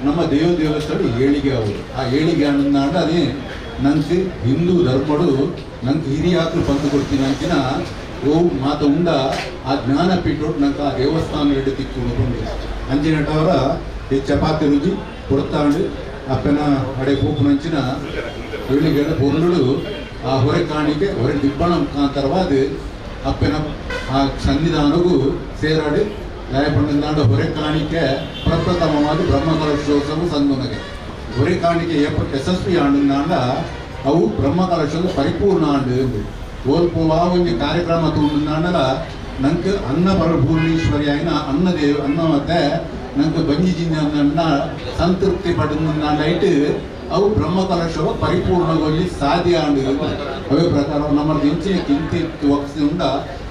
ನಮ್ಮ ದೇವ ದೇವಸ್ಥಾನ ಏಳಿಗೆ ಅವರು ಆ ಏಳಿಗೆ ಅನ್ನಂದಾಂಡ ಅದೇ ನಂಗೆ ಹಿಂದೂ ಧರ್ಮಡು ನಂಗೆ ಹಿರಿಯಾತ್ರು ಬಂದು ಕೊಡ್ತೀನಿ ಅಂಚಿನ ಓ ಮಾತ ಉಂಡ ಆ ಜ್ಞಾನಪೀಠೊಡು ನಂಗೆ ಆ ದೇವಸ್ಥಾನ ಎಡೆ ತಿಕ್ಕೊಂಡು ಅಂಚಿನಟವರ ಈ ಚಪಾತಿ ರುಜಿ ಕೊಡ್ತಾಂಡು ಅಪ್ಪನ ಅಡೆ ಪೂಪುನಂಚಿನ ಏಳಿಗೆ ಪೊರ್ಲುಡು ಆ ಹೊರೆ ಕಾಣಿಕೆ ಹೊರೆ ದಿಬ್ಬಣ ಮುಖಾಂತರವಾದ ಅಪ್ಪನ ಆ ಸನ್ನಿಧಾನಗೂ ಸೇರಾಡಿ ದಾಯಪಣ್ಣಂದಾಂಡ ಹೊರೆ ಕಾಣಿಕೆ ಪ್ರಪ್ರಥಮವಾದ ಬ್ರಹ್ಮಕಲಶೋತ್ಸವ ಸಂಗಮಕ್ಕೆ ಹೊರೆ ಕಾಣಿಕೆ ಯಶಸ್ವಿ ಆಂಡಂದಾಂಡ ಅವು ಬ್ರಹ್ಮಕಲಶದ ಪರಿಪೂರ್ಣ ಆಂಡು ಓಲ್ಪೋವಾ ಒಂದು ಕಾರ್ಯಕ್ರಮ ತುಂಡಂದಾಂಡಲ ನಂಗೆ ಅನ್ನ ಪರಭೂರ್ಣೀಶ್ವರಿ ಆಯ್ನ ಅನ್ನದೇವ್ ಅನ್ನ ಮತ್ತೆ ನಂಗೆ ಬಂಜಿ ಜಿಂಜ ಸಂತೃಪ್ತಿ ಪಡೆದ ಇಟ್ಟು ಅವು ಬ್ರಹ್ಮಕಲಶವ ಪರಿಪೂರ್ಣಗೊಳ್ಳಿ ಸಾಧ್ಯ ಆಂಡು. ಅವೇ ಪ್ರಕಾರ ನಮ್ಮ ಹೆಂಚಿನ ಕಿಂತಿ ಉಂಡ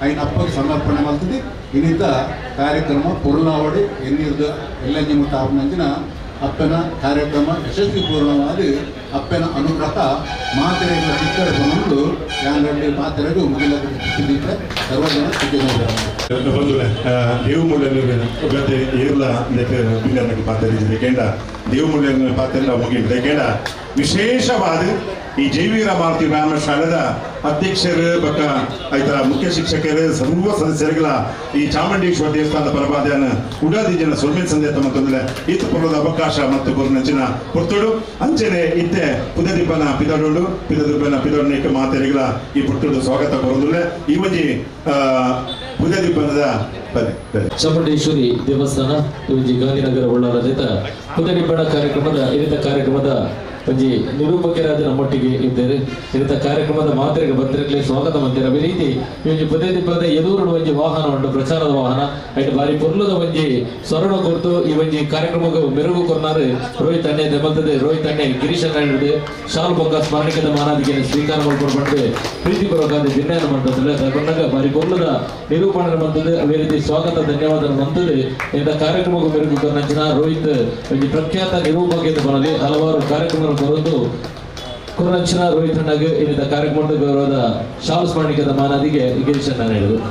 ಐನ ಅಪ್ಪಗೆ ಸಮರ್ಪಣೆ ಮಾಡ್ತದೆ. ಇನ್ನಿದ್ದ ಕಾರ್ಯಕ್ರಮ ಪೊರುಳಾವಡಿ ಎನ್ನಿರ್ದ ಎಲ್ಲಂಜಿ ಮುಟ್ಟ ಆಪನಂಚಿನ ಅಪ್ಪನ ಕಾರ್ಯಕ್ರಮ ಯಶಸ್ವಿ ಪೂರ್ಣವಾದ ಅಪ್ಪನ ಅನುಗ್ರಹ ಮಾತೆರೆಗಳ ಚಿಕ್ಕಡೆ ಬಂದು ಯಾನ್ರಲ್ಲಿ ಮಾತೆರೆಗೂ ಮುಗಿಲ ಸರ್ವಜನ ಬಂಧುಗಳೇ, ದೇವಮೂಲ್ಯ ಏರ್ಲ ಪಾತ್ರ ಕೇಂದ್ರ ದೇವಮೂಲ್ಯ ಪಾತ್ರ ಮುಗಿದ ಕೇಂದ್ರ ವಿಶೇಷವಾದ ಈ ಜೈವೀರ ಮಾರುತಿ ವ್ಯಾಯಾಮ ಶಾಲೆದ ಅಧ್ಯಕ್ಷರು ಬಕ್ಕ ಆಯ್ತಾ ಮುಖ್ಯ ಶಿಕ್ಷಕರು ಸರ್ವ ಸದಸ್ಯರುಗಳ ಈ ಚಾಮುಂಡೇಶ್ವರ ದೇವಸ್ಥಾನದ ಪರವಾದನ ಉಡಾದಿ ಜನ ಸೊಲ್ಮೆನ್ ಸಂದೇಶ ಮತ್ತೊಂದರೆ ಇತ್ತು ಪರ್ವದ ಅವಕಾಶ ಮತ್ತು ಗುರುನಂಚಿನ ಪುರ್ತುಡು ಅಂಚನೆ ಇತ್ತೆ ಪುದದೀಪನ ಪಿದಡೋಡು ಪಿದದೀಪನ ಪಿದೊಡನೇಕ ಮಾತೆರೆಗಳ ಈ ಪುರ್ತುಡು ಸ್ವಾಗತ ಕೊರೊಂದುಲ್ಲೆ ಈ ಒಂಜಿ ಪುದದೀಪನದ ಬಲೆ ಬಲೆ ಚಾಮುಂಡೇಶ್ವರಿ ದೇವಸ್ಥಾನ ಈ ಗಾಂಧಿನಗರ ಒಳ್ಳಾರದಿತ ಪುದರಿಬ್ಬಣ ಕಾರ್ಯಕ್ರಮದ ಇರಿತ ಕಾರ್ಯಕ್ರಮದ ಒಂಜಿ ನಿರೂಪಕರಾದ ನಮ್ಮೊಟ್ಟಿಗೆ ಇದ್ದಾರೆ. ಇರಿತ ಕಾರ್ಯಕ್ರಮದ ಮಾತೆರೆಗೆ ಭದ್ರಕ್ಕೆ ಸ್ವಾಗತ ಮಂದಿರ. ಅದೇ ರೀತಿ ಈ ಒಂಜಿ ಪುದೆದಿಬ್ಬದ ಎದುರು ಒಂಜಿ ವಾಹನ ಉಂಟು, ಪ್ರಚಾರದ ವಾಹನ ಐಟ್ ಬಾರಿ ಪೊರ್ಲುದ ಒಂಜಿ ಸ್ವರ್ಣ ಕೊರ್ತು ಈ ಒಂಜಿ ಕಾರ್ಯಕ್ರಮಕ್ಕೆ ಮೆರುಗು ಕೊರ್ನಾರು ರೋಹಿತ್ ಅಣ್ಣೆ ದೆಮಲ್ತದೆ. ರೋಹಿತ್ ಅಣ್ಣೆ ಗಿರೀಶ್ ಅಣ್ಣ ಶಾಲ್ ಬೊಕ್ಕ ಸ್ಮರಣಿಕದ ಮಾನಾದಿಗೆ ಸ್ವೀಕಾರ ಮಾಡ್ಕೊಂಡು ಬಂದು ಪ್ರೀತಿಪೂರ್ವಕ ವಿನಯನ ಮಾಡ್ತದೆ. ಬಂದಾಗ ಬಾರಿ ಪೊರ್ಲುದ ನಿರೂಪಣೆ ಬಂತದೆ. ಅದೇ ರೀತಿ ಸ್ವಾಗತ ಧನ್ಯವಾದ ಬಂತದೆ. ಇಂಥ ಕಾರ್ಯಕ್ರಮಕ್ಕೆ ಮೆರುಗು ಕೊರ್ನಂಚಿನ ರೋಹಿತ್ ಒಂಜಿ ಪ್ರಖ್ಯಾತ ನಿರೂಪಕ ಎಂದು ಬರಲಿ ಹಲವಾರು ಕಾರ್ಯಕ್ರಮ ಬರೆದು ಕುರುನಂಚಿನ ರೋಹಿತ್ ಅಣ್ಣಗೆ ಇನ್ನಿತ ಕಾರ್ಯಕ್ರಮದ ಗೌರವದ ಶಾಲು ಸ್ಮರಣಿಕದ ಮಾನಾದಿಗೆ ಗಿರೀಶ್ ಅಣ್ಣ ಹೇಳಿದರು.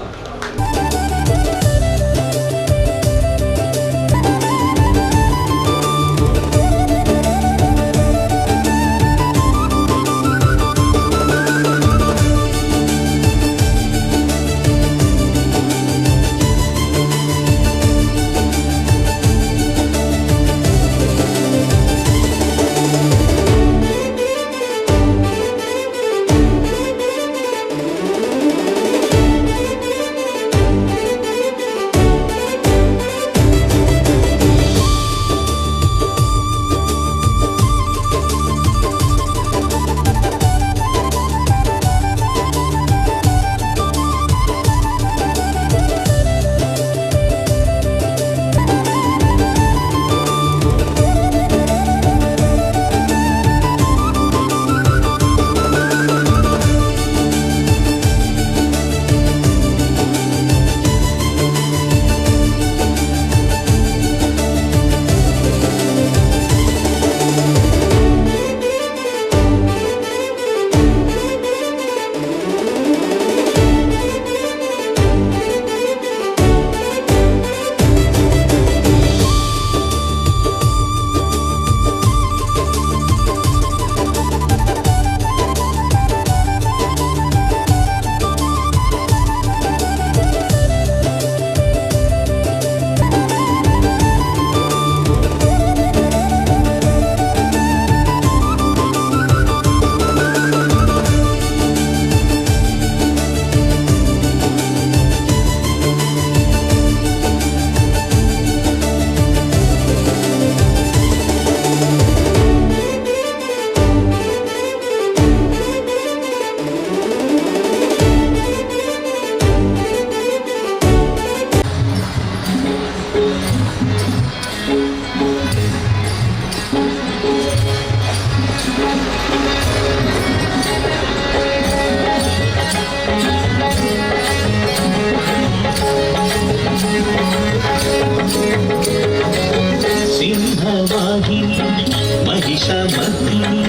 ಸಿಂಹವಾಹಿನಿ ಮಹಿಷಮರ್ದಿನಿ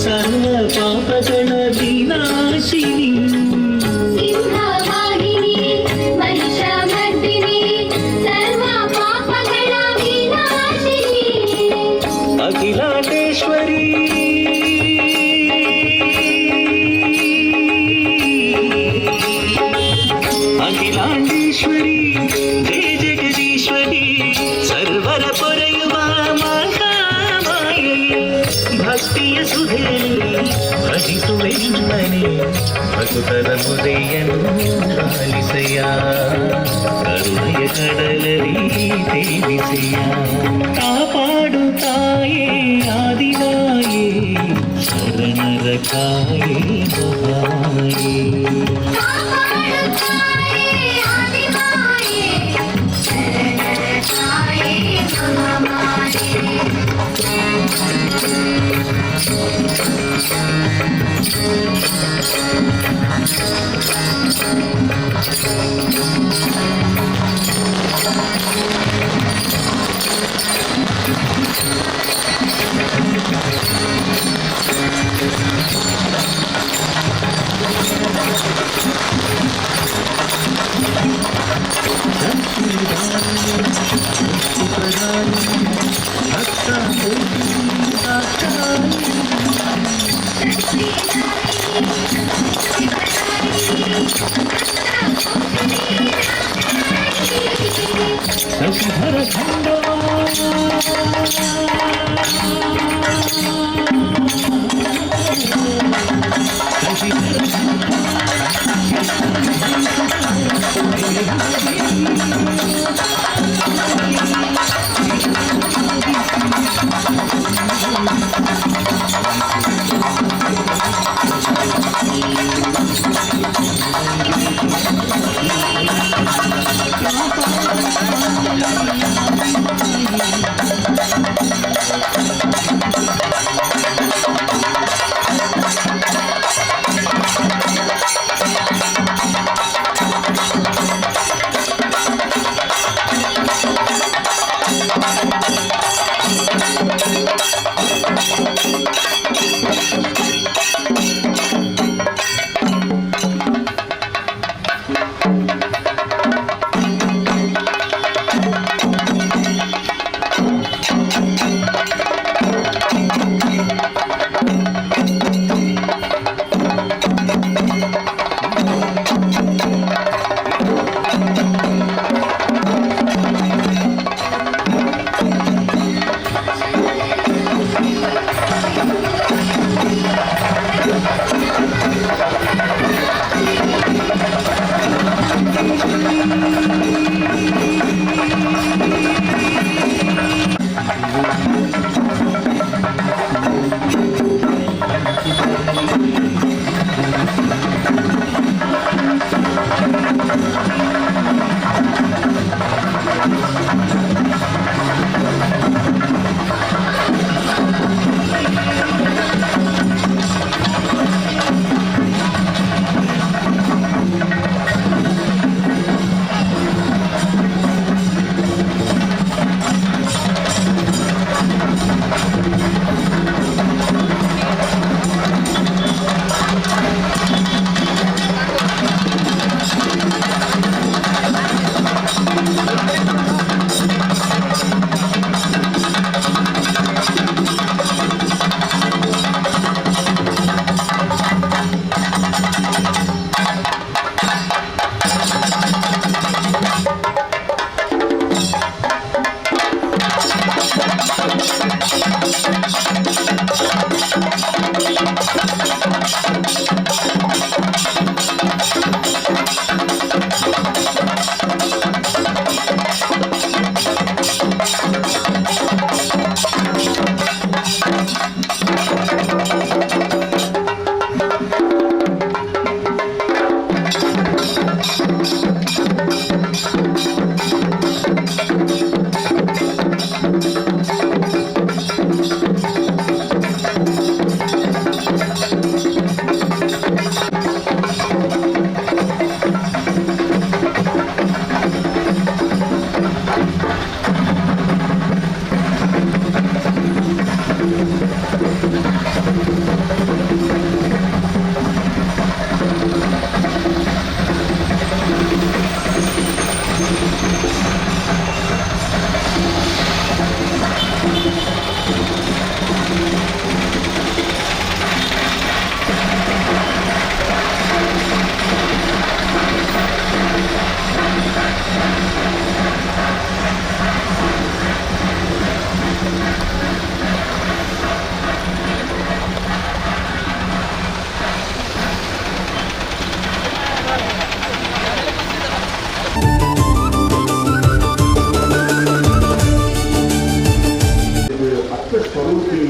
ಸರ್ವ ಪಾಪಗಳ ವಿನಾಶಿನಿ. ಸಿಂಹವಾಹಿನಿ ಮಹಿಷಮರ್ದಿನಿ ಸರ್ವ ಪಾಪಗಳ ವಿನಾಶಿನಿ. ಅಖಿಲಾಂಡೇಶ್ವರಿ, ಅಖಿಲಾಂಡೇಶ್ವರಿ, ಜಯ ಜಗದೀಶ್ವರಿ, ಸರ್ವರ ಪೊರೆಯುವ ಮಹಾಮಾಯೆ, ಭಕ್ತಿಯ ಸುಧೆಯಲ್ಲಿ ಭಜಿಸುವೆ ನಿಮ್ಮನೆ, ಭಕ್ತರ ಮೊರೆಯನ್ನು ಆಲಿಸೆಯ, ಕರುಣೆಯ ಕಡಲಲ್ಲಿ ತೇಲಿಸೆಯ, ಕಾಪಾಡು ತಾಯೇ ಆದಿಮಾಯೇ, ಶರಣರ ಕಾಯೇ ಮಹಾಮಾಯೇ. ಕಾಪಾಡು ತಾಯೇ ಆದಿಮಾಯೇ, ಶರಣರ ಕಾಯೇ ಮಹಾಮಾಯೇ. ಶಶಿಧರ ಖಂಡ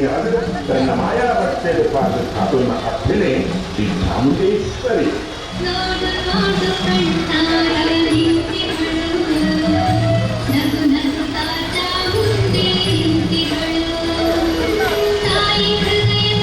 ಮೋಹಿನಿಯಾದ ತನ್ನ ಮಾಯಾ ಬಟ್ಟೆಗೆ ಪಾದ ಕಾತುನ ಅಪ್ಪನೆ ಶ್ರೀ ಚಾಮುಂಡೇಶ್ವರಿ. ನೋಡು ನೋಡು ಕಣ್ಣಾರ ನಿಂತಿಹಳು, ನಗು ನಗುತ್ತಾ ಚಾಮುಂಡಿ ನಿಂತಿಹಳು, ತಾಯಿ ಹೃದಯ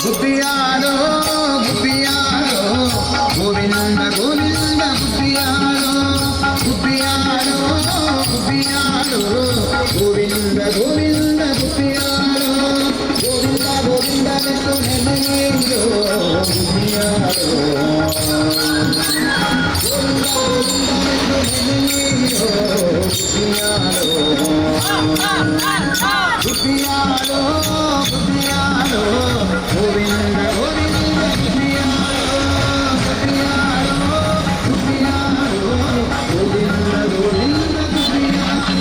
ಗುಬ್ಬಿಯಾರೋ ಗುಬ್ಬಿಯಾರೋ ಗೋವಿಂದ ಗೋವಿಂದ ಗುಬ್ಬಿಯಾರೋ ಗುಬ್ಬಿಯಾರೋ ಗುಬ್ಬಿಯಾರೋ ಗೋವಿಂದ ಗೋವಿಂದ ಗುಬ್ಬಿಯಾರೋ ಗೋವಿಂದ ಗೋವಿಂದ ನೆನೆಯೋ ಗುಬ್ಬಿಯಾರೋ ಗೋವಿಂದ ಗೋವಿಂದ ನೆನೆಯೋ ಗುಬ್ಬಿಯಾರೋ ಗುಬ್ಬಿಯಾರೋ ಗುಬ್ಬಿಯಾರೋ ಗೋವಿಂದ ಗೋವಿಂದ ಗುಬ್ಬಿಯಾರೋ ಗುಬ್ಬಿಯಾರೋ ಗುಬ್ಬಿಯಾರೋ ಗೋವಿಂದ ಗೋವಿಂದ ಗುಬ್ಬಿಯಾರೋ.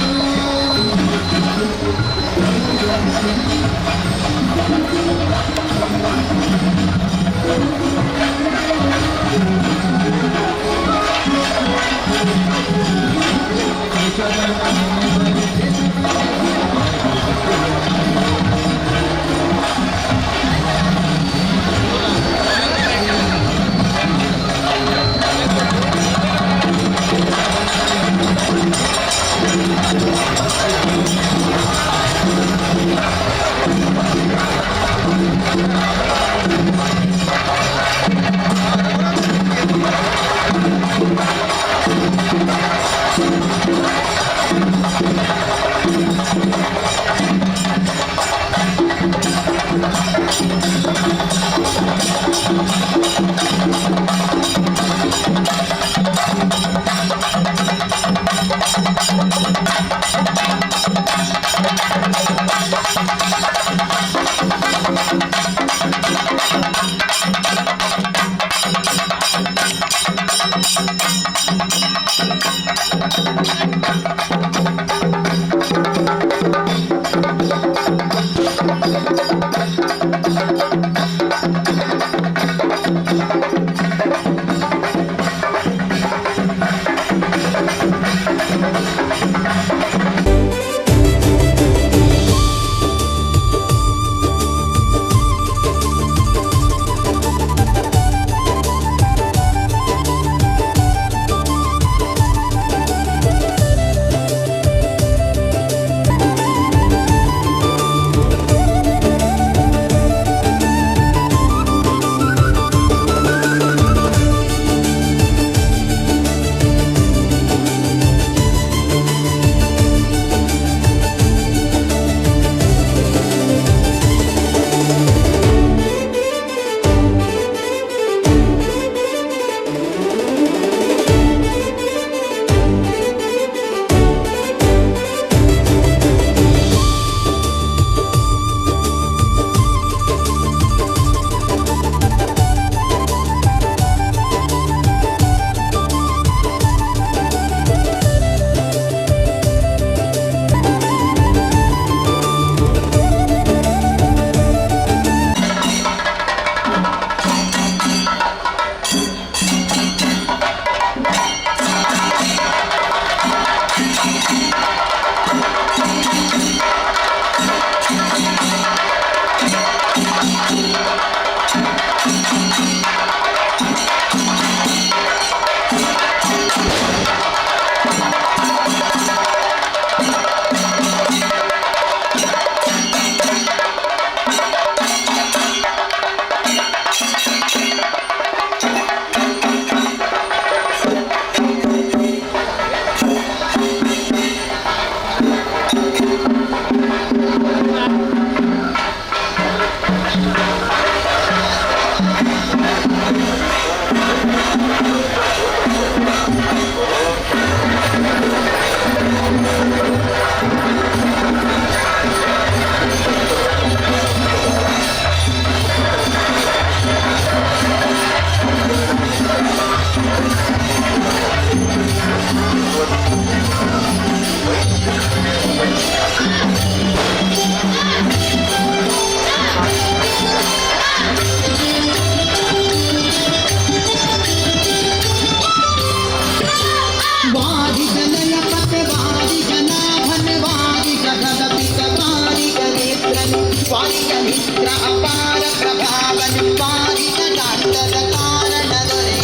ಮಿತ್ರ ಅಪಾರ ಪ್ರಭಾವನು ಪಾರಿತ ಕಾಂತದ ಕಾರಣ ದೊರೆ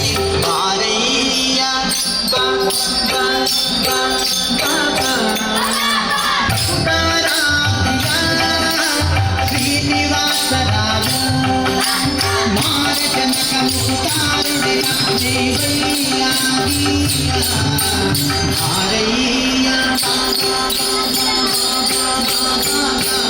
ಬಾರಯ್ಯ ಬಾ ಬಾ ಬಾ ಬಾ ಬಾ. ಪುಟಾರಾಧ್ಯ ಶ್ರೀನಿವಾಸರಾಜ ಮಾರಜನಕ ಮುಕ್ತಾರುಡೆ ದೇವಯ್ಯ ಬಾರಯ್ಯ ಬಾ ಬಾ ಬಾ ಬಾ ಬಾ ಬಾ.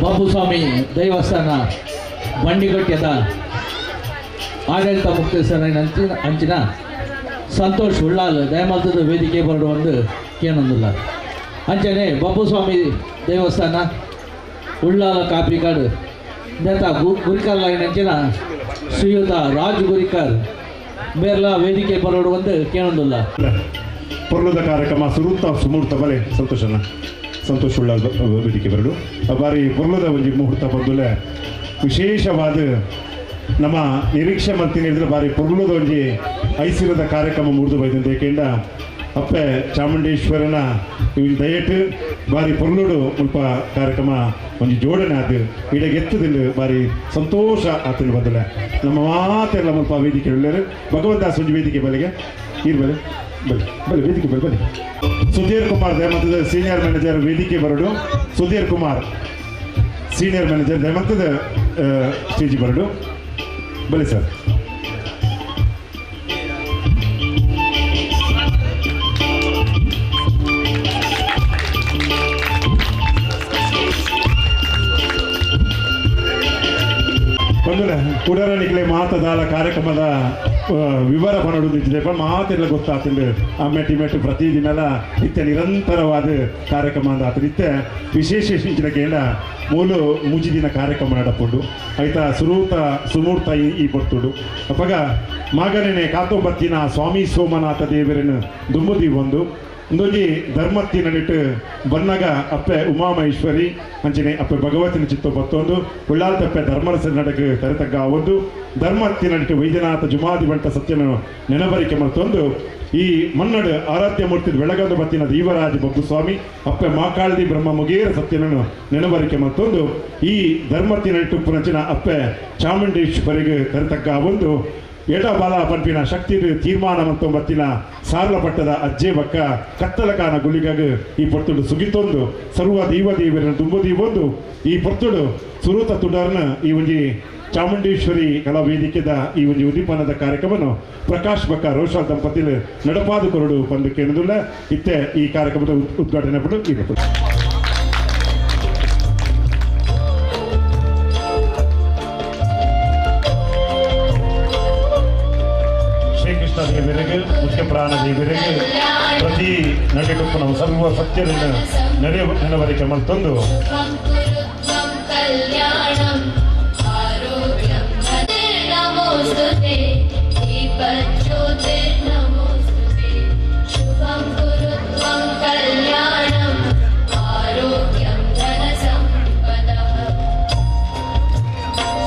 Babbuswami ದೇವಸ್ಥಾನ ಬಂಡಿಗಟ್ಟೆದ ಆಡಳಿತ ಮುಕ್ತೇಶ್ವರ ಅಂಚಿನ ಸಂತೋಷ್ ಉಳ್ಳಾಲ್ ದಯಮಲ್ತದ ವೇದಿಕೆ ಬರಡು ಕೇನೊಂದಿಲ್ಲ. ಅಂಚನೆ ಬಬ್ಬುಸ್ವಾಮಿ ದೇವಸ್ಥಾನ ಉಳ್ಳಾಲ ಕಾಪಿಕಾಡು ನೇತ ಗುರಿಕಾರ್ ಲೈನ್ ಅಂಚಿನ ಶ್ರೀಯುತ ರಾಜ್ ಗುರಿಕಾರ್ ಮೇರ್ಲ ವೇದಿಕೆ ಬರಡು ಕೇನೊಂದಿಲ್ಲ. ಪೊರ್ಲದ ಕಾರ್ಯಕ್ರಮ ಸುರುತ್ತ ಸುಮೂರ್ತ ಬಲೆ ಸಂತೋಷನ ಸಂತೋಷ್ ಉಳ್ಳಾಲ್ ವೇದಿಕೆ ಬರಡು ಬಾರಿ ಪೊರ್ಲದ ಒಂಜಿ ಮುಹೂರ್ತ ಬಂದುಲೆ ವಿಶೇಷವಾದ ನಮ್ಮ ನಿರೀಕ್ಷೆ ಮಂತಿನ ಹಿಡಿದ್ರೆ ಬಾರಿ ಪೊರ್ಲದ ಒಂಜಿ ಐಸಿರದ ಕಾರ್ಯಕ್ರಮ ಮುರಿದು ಬೈದಂತೆ. ಏಕೆಂಡ ಅಪ್ಪೆ ಚಾಮುಂಡೇಶ್ವರನ ಇವು ದಯಟ್ ಬಾರಿ ಪೊರ್ಲುಡು ಮುಲ್ಪ ಕಾರ್ಯಕ್ರಮ ಒಂಜಿ ಜೋಡಣೆ ಆದ ಇಡಗೆತ್ತದಿಂದ ಬಾರಿ ಸಂತೋಷ ಆತನ ಬಂದಲೆ ನಮ್ಮ ಮಾತೆಲ್ಲ ಮುಲ್ಪ ವೇದಿಕೆ ಉಳ್ಳರು. ಭಗವಂತ ಒಂಜಿ ವೇದಿಕೆ ಬಲೆಗೆ ಇರ್ ಬಲೆ ಬಲೆ ಬಲೆ ವೇದಿಕೆ ಬಲೆ ಬಲೆ ಸುಧೀರ್ ಕುಮಾರ್ ದಯಮಂತದ ಸೀನಿಯರ್ ಮ್ಯಾನೇಜರ್ ವೇದಿಕೆ ಬರಡು. ಸುಧೀರ್ ಕುಮಾರ್ ಸೀನಿಯರ್ ಮ್ಯಾನೇಜರ್ ದಯಮಂತದ ಸ್ಟೇಜ್ ಬರಡು. ಬಲೆ ಸರ್. ಬಂದ್ರೆ ಕುಡರಣಿಕಲೆ ಮಾತದಾಲ ಕಾರ್ಯಕ್ರಮದ ವಿವರ ಪನಡುತ್ತಿದೆ ಮಾತೆಲ್ಲ ಗೊತ್ತಾಗ್ತದೆ. ಆ ಮೆಟ್ಟಿ ಮೆಟ್ಟು ಪ್ರತಿದಿನಲ ನಿತ್ಯ ನಿರಂತರವಾದ ಕಾರ್ಯಕ್ರಮ ಅಂತ ಆತ ನಿತ್ಯ ವಿಶೇಷ ಇಂಚಿನ ಕೇಂದ್ರ ಮೂಲು ಮೂಜಿ ದಿನ ಕಾರ್ಯಕ್ರಮ ನಡಪುಂಡು ಆಯ್ತಾ ಸುರೂತ ಸುಮೂರ್ತ ಈ ಪೊರ್ತುಡು ಅಪ್ಪಗ ಮಾಗನೇ ಕಾತೊಂಬತ್ತಿನ ಸ್ವಾಮಿ ಸೋಮನಾಥ ದೇವರನ್ನು ದುಂಬುದಿ ಒಂದು ಒಂದೊಂಜಿ ಧರ್ಮತ್ತಿನ ನಿಟ್ಟು ಬನ್ನಗ ಅಪ್ಪೆ ಉಮಾಮಹೇಶ್ವರಿ ಅಂಚನೆ ಅಪ್ಪೆ ಭಗವತಿನ ಚಿತ್ತ ಬತ್ತೊಂದು ಉಳ್ಳಾಲ್ ತಪ್ಪೆ ಧರ್ಮರಸ ನಡಕ ತರತಗ್ಗ ಒಂದು ಧರ್ಮತ್ತಿನ ನಿಟ್ಟು ವೈದ್ಯನಾಥ ಜುಮಾದಿ ಬಂಟ ಸತ್ಯನ ನೆನಬರಿಕೆ ಮತ್ತೊಂದು ಈ ಮನ್ನಡು ಆರಾಧ್ಯ ಮೂರ್ತಿ ಬೆಳಗಂದು ಬತ್ತಿನ ದೀವರಾಜ ಬಬ್ಬುಸ್ವಾಮಿ ಅಪ್ಪೆ ಮಾಕಾಳ್ದಿ ಬ್ರಹ್ಮ ಮುಗೇರ ಸತ್ಯನನ್ನು ನೆನಬರಿಕೆ ಮತ್ತೊಂದು ಈ ಧರ್ಮತ್ತಿನ ನಿಟ್ಟು ಪುನಚಿನ ಅಪ್ಪೆ ಚಾಮುಂಡೇಶ್ವರಿಗೆ ತರತಗ್ಗ ಒಂದು ಎಡ ಬಲ ಪನ್ಪಿನ ಶಕ್ತಿ ತೀರ್ಮಾನ ಮತ್ತು ಬತ್ತಿನ ಸಾರ್ಲ ಪಟ್ಟದ ಅಜ್ಜೆ ಬಕ್ಕ ಕತ್ತಲಕಾನ ಗುಳಿಗಾಗ ಈ ಪೊರ್ತುಡು ಸುಗಿತೊಂದು ಸರ್ವ ದೈವ ದೇವರನ್ನು ತುಂಬು ದೀವೊಂದು ಈ ಪೊರ್ತುಡು ಸುರೂತ ತುಡರ್ನ ಈ ಒಂಜಿ ಚಾಮುಂಡೇಶ್ವರಿ ಕಲಾ ವೇದಿಕೆದ ಈ ಒಂದು ಉದ್ದೀಪನದ ಕಾರ್ಯಕ್ರಮವನ್ನು ಪ್ರಕಾಶ್ ಬಕ್ಕ ರೋಷಾಲ್ ದಂಪತಿಲು ನಡಪಾದು ಕೊರಡು ಪಂದು ಕೇಳದುಲ್ಲ ಇತ್ತೆ ಈ ಕಾರ್ಯಕ್ರಮದ ಉದ್ಘಾಟನೆ ಪಡು ಈ ಶ್ರೀಕೃಷ್ಣ ದೇವರಿಗೆ ಮುಖ್ಯ ಪ್ರಾಣ ದೇವರಿಗೆ ಪ್ರತಿ ನಡೆಕೊಪ್ಪು ನಾವು ಸರ್ವ ಸತ್ಯದಿಂದ ನೆನವರಿಕೆ ಮಲ್ತೊಂದು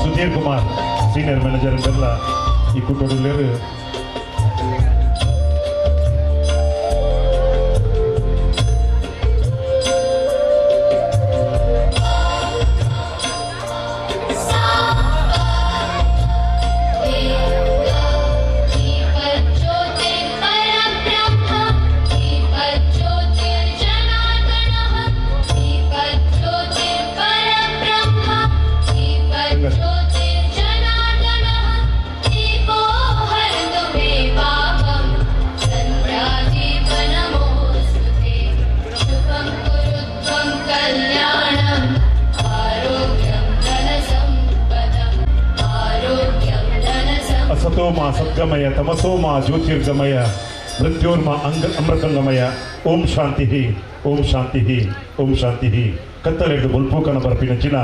ಸುಧೀರ್ ಕುಮಾರ್ ಸೀನಿಯರ್ ಮ್ಯಾನೇಜರ್ ಬೆಲ್ಲ ಈ ಕುಟುಂಬದಲ್ಲಿ ಅಸತೋಮ ಸದ್ಗಮಯ ತಮಸೋಮ ಜ್ಯೋತಿರ್ಗಮಯ ಮೃತ್ಯೋರ್ಮ ಅಂಗ ಅಮೃತಂಗಮಯ ಓಂ ಶಾಂತಿ ಓಂ ಶಾಂತಿ ಓಂ ಶಾಂತಿ. ಕತ್ತಲೆಡ್ದು ಬೊಲ್ಪುಕನ ಬರ್ಪಿನ ಚಿನ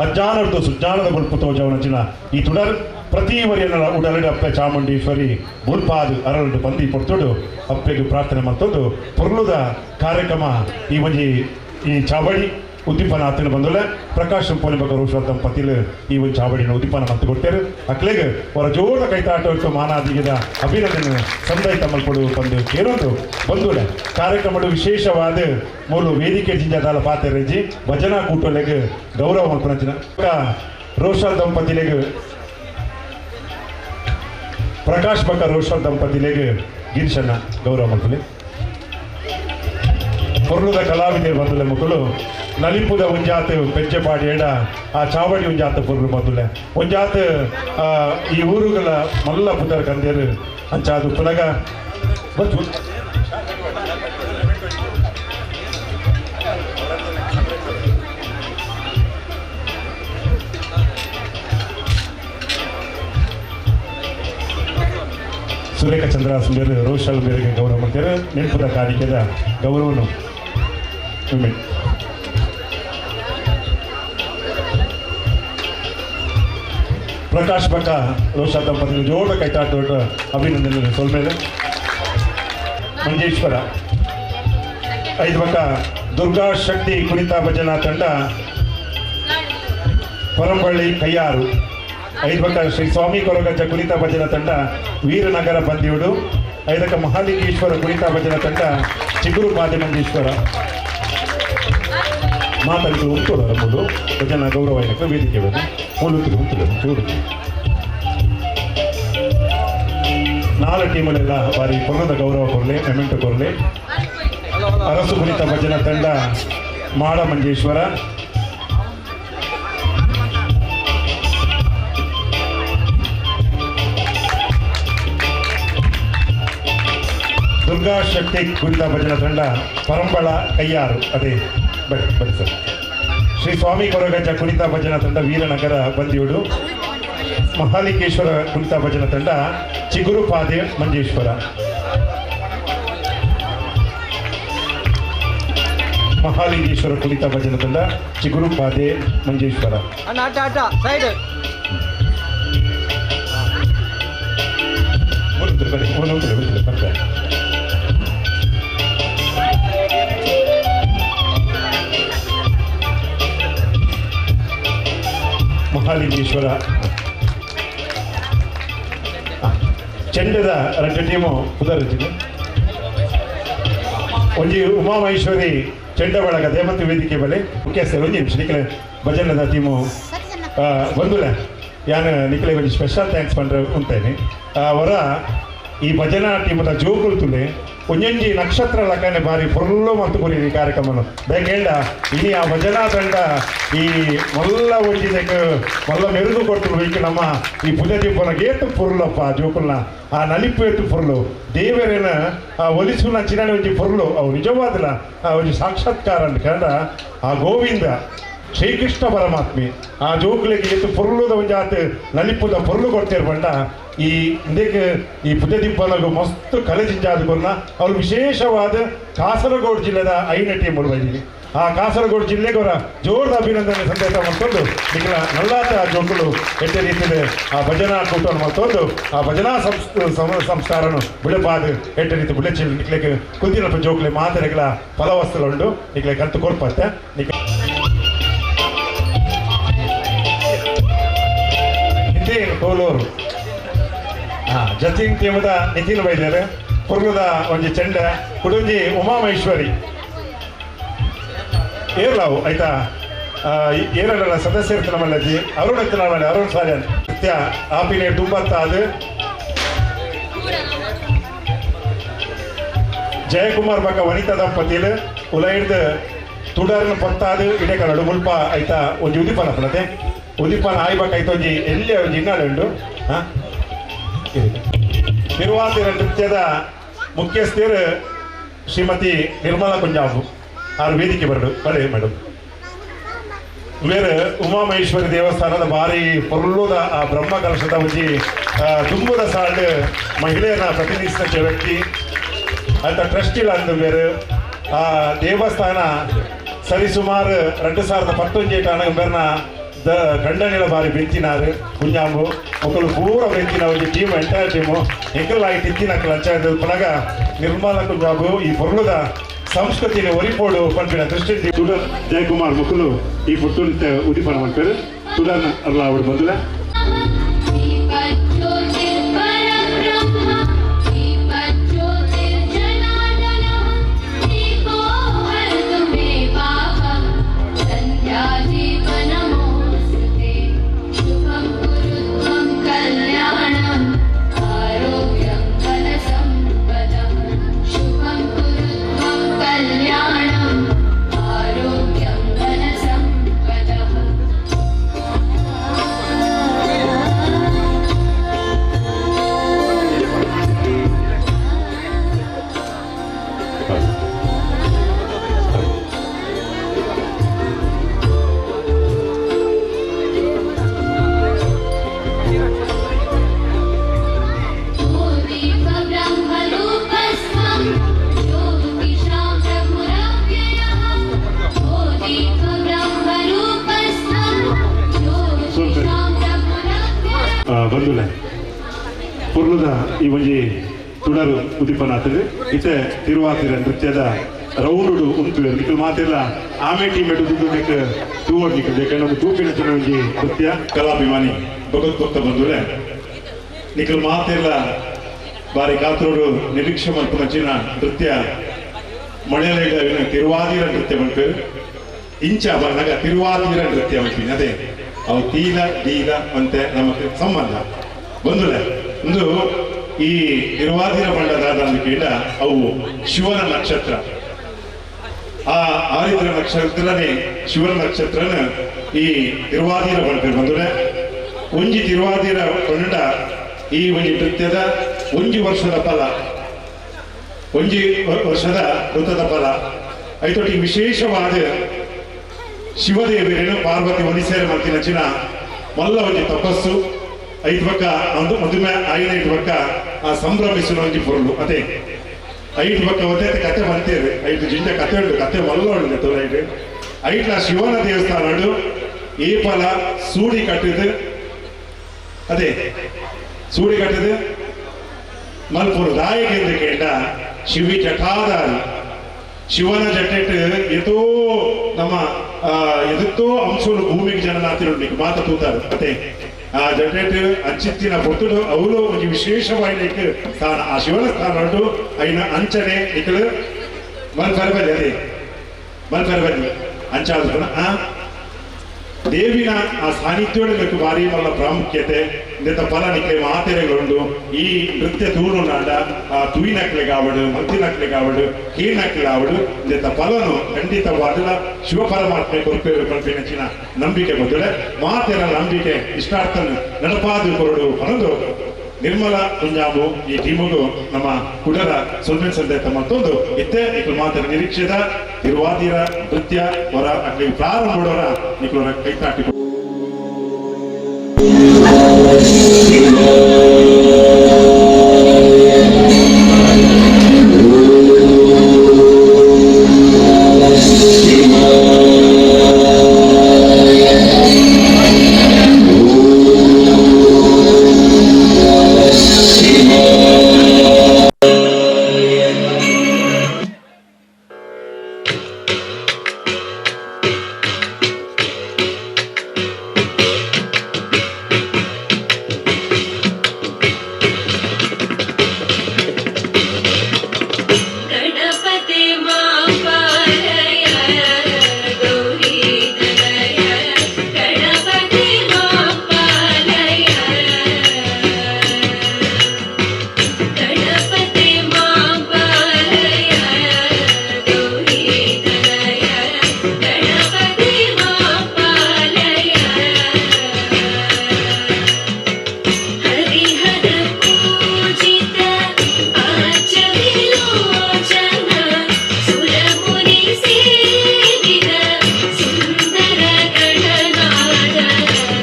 ಅಜ್ಜಾನರ್ದು ಸುಜ್ಜಾನದ ಬೊಲ್ಪು ತೋಜವನ ಚಿನ ಈ ತುಡರ್ ಪ್ರತಿ ವರಿಯನ ಉಡಲಡು ಅಪ್ಪೆ ಚಾಮುಂಡೇಶ್ವರಿ ಬೊಲ್ಪಾದು ಅರಳು ಬಂದಿ ಪೊರ್ತುಡು ಅಪ್ಪೆಗೆ ಪ್ರಾರ್ಥನೆ ಮತ್ತೊಂದು ಪೊರ್ಲುದ ಕಾರ್ಯಕ್ರಮ ಈ ಒಂಜಿ ಈ ಚಾವಡಿ ಉದ್ದೀಪನ ಆತನ ಬಂದಲ್ಲ ಪ್ರಕಾಶ್ ಪೋಲಿಬಕ ರೋಷ ದಂಪತಿಲು ಈ ಒಂದು ಚಾವಡಿನ ಉದ್ದೀಪನ ಮಂತು ಕೊಡ್ತಾರೆ. ಅಕ್ಲೆಗ್ ಅವರ ಜೋರ ಕೈತಾಟ ಮಾನಾದಿಗದ ಅಭಿನಂದನೆ ಸಂದಾಯ ತಮ್ಮಲ್ಪಡು ಬಂದು ಕೇರೋದು ಬಂದುಲೆ ಕಾರ್ಯಕ್ರಮಡು ವಿಶೇಷವಾದ ಮೂಲು ವೇದಿಕೆ ಜಿಂಜಾದಾಲ ಪಾತೆರೆಜಿ ಭಜನಾ ಕೂಟಲೆಗ್ ಗೌರವ ಮಲ್ಪುನಂಚಿನ ರೋಷ ದಂಪತಿಲೆಗ್ ಪ್ರಕಾಶ್ ಬಕ ರೋಷ ದಂಪತಿಲೆಗ್ ಗಿರೀಶನ್ನ ಗೌರವ ಮಲ್ಪುಲೆ. ಪೊರ್ಲುದ ಕಲಾವಿದರು ಬಂದುಲೆ ಮಕ್ಕಳು ನಲಿಪುದ ಒಂಜಾತ ಪೆಜ್ಜೆಪಾಡಿ ಎಡ ಆ ಚಾವಡಿ ಒಂಜಾತ ಪೊರ್ಲು ಬಂದುಲೆ ಒಂಜಾತ ಈ ಊರುಗಳ ಮಲ್ಲ ಪುದರ್ ಕಂದೇರು ಅಂಚಾದು ಪುನಗ ಸುರೇಖ ಚಂದ್ರ ಸುಂದರ್ ರೋಷಲ್ ಮೇರೆಗೆ ಗೌರವ ಮಾಡ್ತಾರೆ. ನೆನಪುದ ಕಾಣಿಕೆದ ಗೌರವನು ಪ್ರಕಾಶ್ ಬಕ್ಕ ರೋಷ ದಂಪತಿಗಳು ಜೋಡ ಕೈತಾಟ ಅಭಿನಂದನೆ ಸೊಲ್ಮೇಲೆ. ಮಂಜೇಶ್ವರ ಐದು ಬಕ್ಕ ದುರ್ಗಾ ಶಕ್ತಿ ಕುಣಿತ ಭಜನಾ ತಂಡ ಪರಂಬಳ್ಳಿ ಕೈಯಾರು. ಐದು ಬಕ್ಕ ಶ್ರೀ ಸ್ವಾಮಿ ಕೊರಗಜ್ಜ ಕುಣಿತ ಭಜನಾ ತಂಡ ವೀರನಗರ ಬಂದಿಯುಡು. ಐದಕ್ಕ ಮಹಾಲಿಂಗೇಶ್ವರ ಕುಣಿತ ಭಜನಾ ತಂಡ ಚಿಗುರು ಪಾದೆ ಮಂಜೇಶ್ವರ. ಮಾತಾಡಿದ್ರು ಉಂಟು ಮೂಲು ಭಜನಾ ಗೌರವ ವೇದಿಕೆ ಮೂಲು ಉಂಟು ಚೂರು ನಾಲ್ಕು ಟೀಮಲ್ಲೆಲ್ಲ ಬಾರಿ ಪೊರ್ಲದ ಗೌರವ ಕೊರಲೆ ಮೆಮೆಂಟು ಕೊರಲೆ. ಅರಸು ಕುಣಿತ ಭಜನಾ ತಂಡ ಮಾಡ ಮಂಜೇಶ್ವರ. ದುರ್ಗಾ ಶಕ್ತಿ ಕುಣಿತ ಭಜನಾ ತಂಡ ಪರಂಬಳ ಕೈಯಾರು. ಅದೇ ಬನ್ನಿ ಬನ್ನಿ ಸರ್. ಶ್ರೀ ಸ್ವಾಮಿ ಕೊರಗಜ್ಜ ಕುಣಿತ ಭಜನಾ ತಂಡ ವೀರನಗರ ಬಂದಿಯುಡು. ಮಹಾಲಿಂಗೇಶ್ವರ ಕುಣಿತ ಭಜನಾ ತಂಡ ಚಿಗುರುಪಾದೆ ಮಂಜೇಶ್ವರ. ಮಹಾಲಿಂಗೇಶ್ವರ ಕುಣಿತ ಭಜನಾ ತಂಡ ಚಿಗುರುಪಾದೆ ಮಂಜೇಶ್ವರ. ಮಹಾಲಿಂಗೇಶ್ವರ ಚೆಂಡದ ರಡ್ಡು ಟೀಮು ಪುದರ್ಜಿನ ಒಂಜಿ ಉಮಾಮಹೇಶ್ವರಿ ಚೆಂಡ ಬಳಗ ದೇಮಂತ ವೇದಿಕೆ ಬಳಿ ಮುಖ್ಯಸ್ಥರು ಒಂಜಿ ನಿಮಿಷ ನಿಖಲ ಭಜನದ ಟೀಮು ಬಂದುಲೆ ಯಾನ್ ನಿಕ್ಲೆ ಒಂಜಿ ಸ್ಪೆಷಲ್ thanks ಪಂಡ್ರೆ ಉಂತೇನೆ ಅವರ ಈ ಭಜನಾ ಟೀಮದ ಜೋಕುಲು ತುಲೆ ಒಂಜೊಂಜಿ ನಕ್ಷತ್ರ ಲಕ್ಕನೆ ಬಾರಿ ಫುಲ್ಲು ಮತ್ತು ಕೊರಿ ಈ ಕಾರ್ಯಕ್ರಮನು ಬೇಕೇಂಡ ಇನಿ ಆ ಭಜನಾ ತಂಡ ಈ ಮಲ್ಲ ಒಂಜಿ ಮಲ್ಲ ಮೆರುಗು ಕೊಡ್ತು ಈಗ ನಮ್ಮ ಈ ಪುಜ ದೀಪನ ಏತು ಪುರ್ಲಪ್ಪ ಜೋಕುಲ್ನ ಆ ನಲಿಪು ಏತು ಪುರ್ಲು ದೇವರೇನ ಆ ಒಲಿಸುನ ಚಿನ್ನನೆ ಒಂಜಿ ಪುರ್ಲು ಅವು ನಿಜವಾದಲ ಆ ಒಂಜಿ ಸಾಕ್ಷಾತ್ಕಾರ ಅಂತ ಕಂಡ ಆ ಗೋವಿಂದ ಶ್ರೀಕೃಷ್ಣ ಪರಮಾತ್ಮೆ ಆ ಜೋಕುಲಿಗೆ ಏತು ಪೊರ್ಲುದ ಒಂಜಾತ್ ನಲಿಪುದ ಪೊರ್ಲು ಕೊಡ್ತೇರು ಪಂಡ ಈ ಇಂದಕ್ಕೆ ಈ ಪುಜ ದಿಬ್ಬನಗು ಮಸ್ತ್ ಕಲೆ ಜಿಂಜಾದ ಕೊರ್ನ ಅವ್ರು ವಿಶೇಷವಾದ ಕಾಸರಗೋಡು ಜಿಲ್ಲೆದ ಐನ ಟೀಮ್ ಬೈದಿನಿ ಆ ಕಾಸರಗೋಡು ಜಿಲ್ಲೆಗೋರ ಜೋರದ ಅಭಿನಂದನೆ ಸಂದೇಶ ಮಾಡ್ಕೊಂಡು ನಿಖಲ ನಲ್ಲಾತ ಜೋಕುಲು ಎಟ್ಟೆ ರೀತಿಯಲ್ಲಿ ಆ ಭಜನಾ ಕೂಟವನ್ನು ಮಾಡ್ಕೊಂಡು ಆ ಭಜನಾ ಸಂಸ್ಕಾರನು ಬುಳೆಪಾದ ಎಟ್ಟೆ ರೀತಿ ಬುಳೆಚಿಲ್ ನಿಕ್ಲೆಗ್ ಕುಂದಿನ ಜೋಕುಲೆ ಮಾತೆರೆಗಳ ಫಲವಸ್ತುಲುಂಡು ನಿಕ್ಲೆ ಕಂತು ಕೊರ್ಪತ್ತೆ ನಿಕ್ ನಿತಿನ್ ಕೋಲೂರು ಜತಿನ್ ಟೀಮದ ನಿತಿನ್ ವೈದ್ಯರು ಪುರ್ಲದ ಒಂಜಿ ಚೆಂಡ ಕುಡುಂಜಿ ಉಮಾಮಹೇಶ್ವರಿ ಏರ್ಲಾವು ಆಯ್ತಾ ಏರಲ್ಲ ಸದಸ್ಯರು ನಮ್ಮಲ್ಲಜ್ಜಿ ಅರುಣ್ ಅಂತ ನಮ್ಮಲ್ಲಿ ಅರುಣ್ ಸಾಲ್ಯಾನ್ ನಿತ್ಯ ಆಪಿನೇ ದುಂಬತ್ತ ಅದು ಜಯಕುಮಾರ್ ಬಕ್ಕ ವನಿತಾ ದಂಪತಿಲು ಉಲೈಡ್ದು ತುಡರ್ನ ಪೊತ್ತಾದು ಇಡೆಕಲಡು ಮುಲ್ಪ ಆಯ್ತಾ ಒಂಜಿ ಉದಿಪನ ಪಡತೆ ಉದಿಪನ ಆಯ್ಬೇಕಾಯ್ತು ಒಂಜಿ ಎಲ್ಲಿ ಒಂಜಿ ಹಿನ್ನೆಲೆ ಉಂಡು ಹಾಂ ತಿರುವಾತಿರ ನೃತ್ಯದ ಮುಖ್ಯಸ್ಥರು ಶ್ರೀಮತಿ ನಿರ್ಮಲಾ ಕುಂಜಾಬು ಆರು ವೇದಿಕೆ ಬರಡು ಬರೇ ಮೇಡಮ್ ಬೇರೆ ಉಮಾಮಹೇಶ್ವರಿ ದೇವಸ್ಥಾನದ ಭಾರಿ ಪೊರ್ಲುದ ಆ ಬ್ರಹ್ಮ ಕಲಶದ ಒಂಜಿ ತುಂಬುದ ಸಾಲ್ಡ್ ಮಹಿಳೆಯನ್ನ ಪ್ರತಿನಿಧಿಸಿದ ವ್ಯಕ್ತಿ ಅಂತ ಟ್ರಸ್ಟಿಲ ಅಂದು ಬೇರೆ ಆ ದೇವಸ್ಥಾನ ಸರಿಸುಮಾರು 2019 ಬೇರ್ನ the ಗಂಡನಿಲ ಬಾರಿ ಬೆಂಚಿನಾರು ಕುಂಜಾಂಬು ಮಕ್ಕಳು ಪೂರ ಬೆಂಚಿನ ಒಂಜಿ ಟೀಮ್ ಎಂಟೈರ್ ಟೀಮು ಎಂಕಲ್ ಇತ್ತಿನ ಲಂಚ ಪನಗ ನಿರ್ಮಲ ಕುಂಜಾಂಬು ಈ ಪೊರ್ಲುದ ಸಂಸ್ಕೃತಿನ ಒರಿಪೋಡು ಪನ್ಪಿನ ದೃಷ್ಟಿ ತುಡರ್ ಜಯಕುಮಾರ್ ಮಕ್ಕಳು ಈ ಪುಟ್ಟುನಿತ್ಯ ಉದಿಪನ ಮಾಡ್ತಾರೆ ತುಡರ್ ಅಲ್ಲ ಅವರು ಬಂದಿಲ್ಲ. ಬಂದುಲೆ ಪೊರ್ಲುದ ಈ ಒಂಜಿ ತುಡರು ಉದಿಪನ ಆತದೆ ಇತ್ತೆ ತಿರುವಾತಿರ ನೃತ್ಯದ ರೌಂಡು ಉಂಟು ನಿಕ್ಲು ಮಾತೆಲ್ಲ ಆಮೆ ಟೀಮ್ ದುಡ್ಡು ತೂವಡ್ ನಿಕ್ಲು ಯಾಕಂದ್ರೆ ಒಂದು ತೂಪಿನ ಒಂಜಿ ನೃತ್ಯ ಕಲಾಭಿಮಾನಿ ಭಗವತ್ ಭಕ್ತ ಬಂದುಲೆ ನಿಕ್ಲು ಮಾತೆಲ್ಲ ಬಾರಿ ಕಾತ್ರೋಡು ನಿರೀಕ್ಷೆ ಮಲ್ಪುನ ನೃತ್ಯ ಮಳೆಯಲ್ಲ ತಿರುವಾದಿರ ನೃತ್ಯ ಮಲ್ಪೇರು ಇಂಚ ಬಂದಾಗ ತಿರುವಾದಿರ ನೃತ್ಯ ಮಲ್ಪಿನ ಅದೇ ಅವು ತೀಲ ಡೀಲ ಅಂತೆ ನಮಗೆ ಸಂಬಂಧ ಬಂದುಲೆ ಒಂದು ಈ ತಿರುವಾದಿರ ಬಂಡದಾದ ಕೇಳ ಅವು ಶಿವನ ನಕ್ಷತ್ರ ಆ ಆರಿದ್ರ ನಕ್ಷತ್ರನೇ ಶಿವನ ನಕ್ಷತ್ರನ ಈ ತಿರುವಾದಿರ ಬಂಡ ಬಂದುಲೆ ಒಂಜಿ ತಿರುವಾದಿರ ಬಂಡ ಈ ಒಂಜಿ ನೃತ್ಯದ ಒಂಜಿ ವರ್ಷದ ಫಲ ಒಂಜಿ ವರ್ಷದ ವೃತ್ತದ ಫಲ ಐತೊಟ್ಟಿಗೆ ವಿಶೇಷವಾದ ಶಿವದೇವರೇನು ಪಾರ್ವತಿ ಒಲಿಸೇರ ಮಲ್ತಿನ ಚಿನ ಮಲ್ಲ ಒಂಜಿ ತಪಸ್ಸು ಐದು ಪಕ್ಕ ಒಂದು ಮದುವೆ ಐದು ಪಕ್ಕ ಆ ಸಂಭ್ರಮಿಸುವ ಒಂಜಿ ಪೊರುಳು ಅದೇ ಐದು ಪಕ್ಕ ಒಂದೇ ಕತೆ ಬಂತೇವೆ ಐದು ಜಿಂಜ ಕತೆ ಉಂಟು ಕತೆ ಮಲ್ಲ ಉಂಟು ಐದು ಐಟ್ಲ ಶಿವನ ದೇವಸ್ಥಾನ ಈ ಫಲ ಸೂಡಿ ಕಟ್ಟಿದ್ದು ಅದೇ ಸೂಡಿ ಕಟ್ಟಿದ್ದು ಮಲ್ಪುರು ದಾಯಕೆಂದು ಕೇಂಡ ಶಿವಿ ಜಟಾಧಾರಿ ಶಿವನ ಜಟೆಟ್ ಎತೋ ನಮ್ಮ ಎದುತ್ತೋ ಅಂಶಗಳು ಭೂಮಿಗೆ ಜನನಾತಿರು ಮಾತ ತೂತಾರೆ ಅದೇ ಆ ಜಟೆಟ್ ಅಂಚಿತ್ತಿನ ಪೊತ್ತುಡು ಅವಳು ಒಂಜಿ ವಿಶೇಷವಾಗಿ ಸ್ಥಾನ ಆ ಶಿವನ ಸ್ಥಾನ ಉಂಟು ಐನ ಅಂಚನೆ ನಿಕಲು ಮಲ್ಪರಬಲ್ಲಿ ಅದೇ ಮಲ್ಪರಬಲ್ಲಿ ಅಂಚಾದ ದೇವಿನ ಆ ಸಾನ್ನಿಧ್ಯೋಡು ಬೇಕು ಭಾರಿ ಮಲ್ಲ ಪ್ರಾಮುಖ್ಯತೆ ಇಂದೆತ ಫಲ ನಿಕ್ಲೆ ಮಾತೆರೆಗಳುಂಡು ಈ ನೃತ್ಯ ತೂಣುನಾಡ ಆ ತೂಯಿನಕ್ಲೆಗಾವಡು ಮಲ್ತಿನಕ್ಲೆಗಾವಡು ಕೀಳ್ನಕ್ಲೆಗಾವಡು ಇಂದೆತ ಫಲನು ಖಂಡಿತವಾದಲ ಶಿವಪರಮಾತ್ಮೆ ಕೊರ್ಪೇರು ಪನ್ಪಿನಂಚಿನ ನಂಬಿಕೆ ಬದ್ದುಳೆ ಮಾತೆರ ನಂಬಿಕೆ ಇಷ್ಟಾರ್ಥನ ನಡಪಾದು ಕೊರಡು ಪನದು ನಿರ್ಮಲ ಕುಂಜಾಂಬು ಈ ಟೀಮುಗು ನಮ್ಮ ಕುಡರ ಸೊಲ್ಮೆನ್ ಸಂದೇತ ಮತ್ತೊಂದು ಇತ್ತೆ ನಿಕ್ಲು ಮಾತರ ನಿರೀಕ್ಷೆದ ತಿರುವಾದಿರ ನೃತ್ಯ ಹೊರ ಅಕ್ಲಿ ಪ್ರಾರಂಭ ನಿಕ್ಲೋರ ಕೈತಾಟಿ ಗಣಪತಿ ಮಾಪಾಲಯ ಗೌರಿ ತನಯ ಗಣಪತಿ ಮಾಪಾಲಯ ಗಣಪತಿ ಮಾಪಾಲಯ ಗೌರಿ ತನಯ ಗಣಪತಿ ಮಾಪಾಲಯ ಹರಿಹರ ಪೂಜಿತ ಆಚವಿಲೋಚನ ಸುರಮುನಿ ಸೇವಿತ ಸುಂದರ ಗಣನಾದ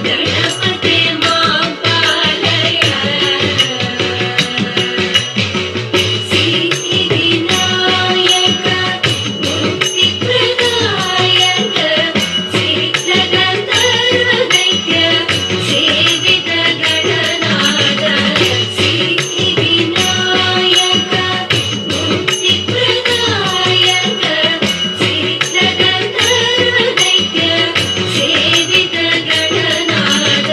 ಗಣಪತಿ ಮಾಪಾಲಯ ಸಿದ್ಧಿವಿನಾಯಕ ಮುಕ್ತಿಪ್ರದಾಯಕ ಸಿದ್ಧಗಂಧರ್ವ ದೈತ್ಯ ಸೇವಿತ ಗಣನಾದ ಸಿದ್ಧಿವಿನಾಯಕ ಮುಕ್ತಿಪ್ರದಾಯಕ ಸಿದ್ಧಗಂಧರ್ವ ದೈತ್ಯ ಸೇವಿತ ಗಣನಾದ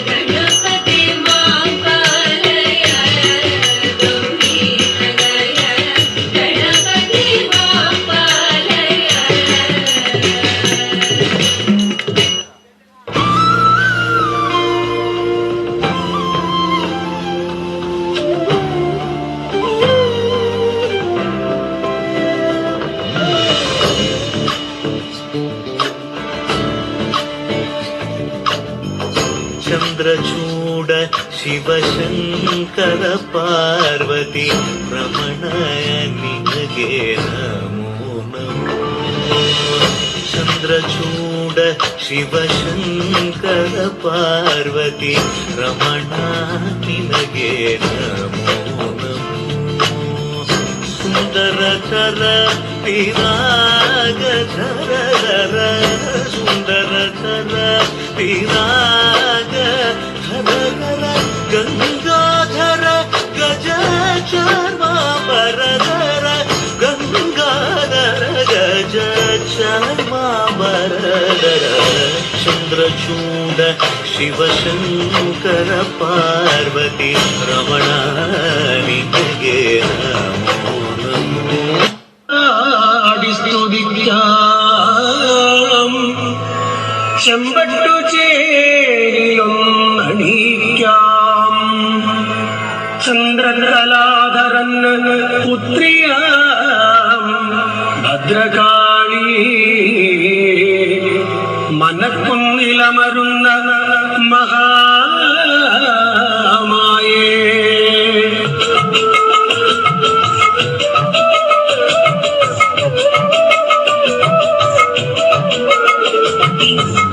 ಗಣಪತಿ ಮಾಪಾಲಯ ಗೌರಿ ತನಯ ಗಣಪತಿ ಮಾಪಾಲಯ. ಚಂದ್ರಚೂಡ ಶಿವಶಂಕರ ಪಾರ್ವತಿ ರಮಣ ನಿನಗೆ ನಮೋ ನಮೋ. ಚಂದ್ರಚೂಡ ಶಿವಶಂಕರ ಪಾರ್ವತಿ ರಮಣ ನಿನಗೆ ನಮೋ ನಮೋ. ಸುಂದರ ಪಿನಾಗಧರ ಸುಂದರ ಪಿನಾಗ ಧರ ಗಂಗಾಧರ ಗಜ ಚರ್ಮಾಂಬರಧರ ಗಂಗಾಧರ ಗಜ ಚರ್ಮಾಂಬರಧರ ಚಂದ್ರಚೂಡ ಶಿವಶಂಕರ ಪಾರ್ವತಿ ರಮಣ ನಿನಗೆ ನಮೋ ನಮೋ. ആടിസ്തുതിക്കാം ചെമ്പട്ടു ചേരിലൊന്നണിയിക്കാം ചന്ദ്രകലാധരൻ പുത്രിയാം ഭദ്രകാളി മനക്കുന്നിലമരുന്ന മഹാമായേ.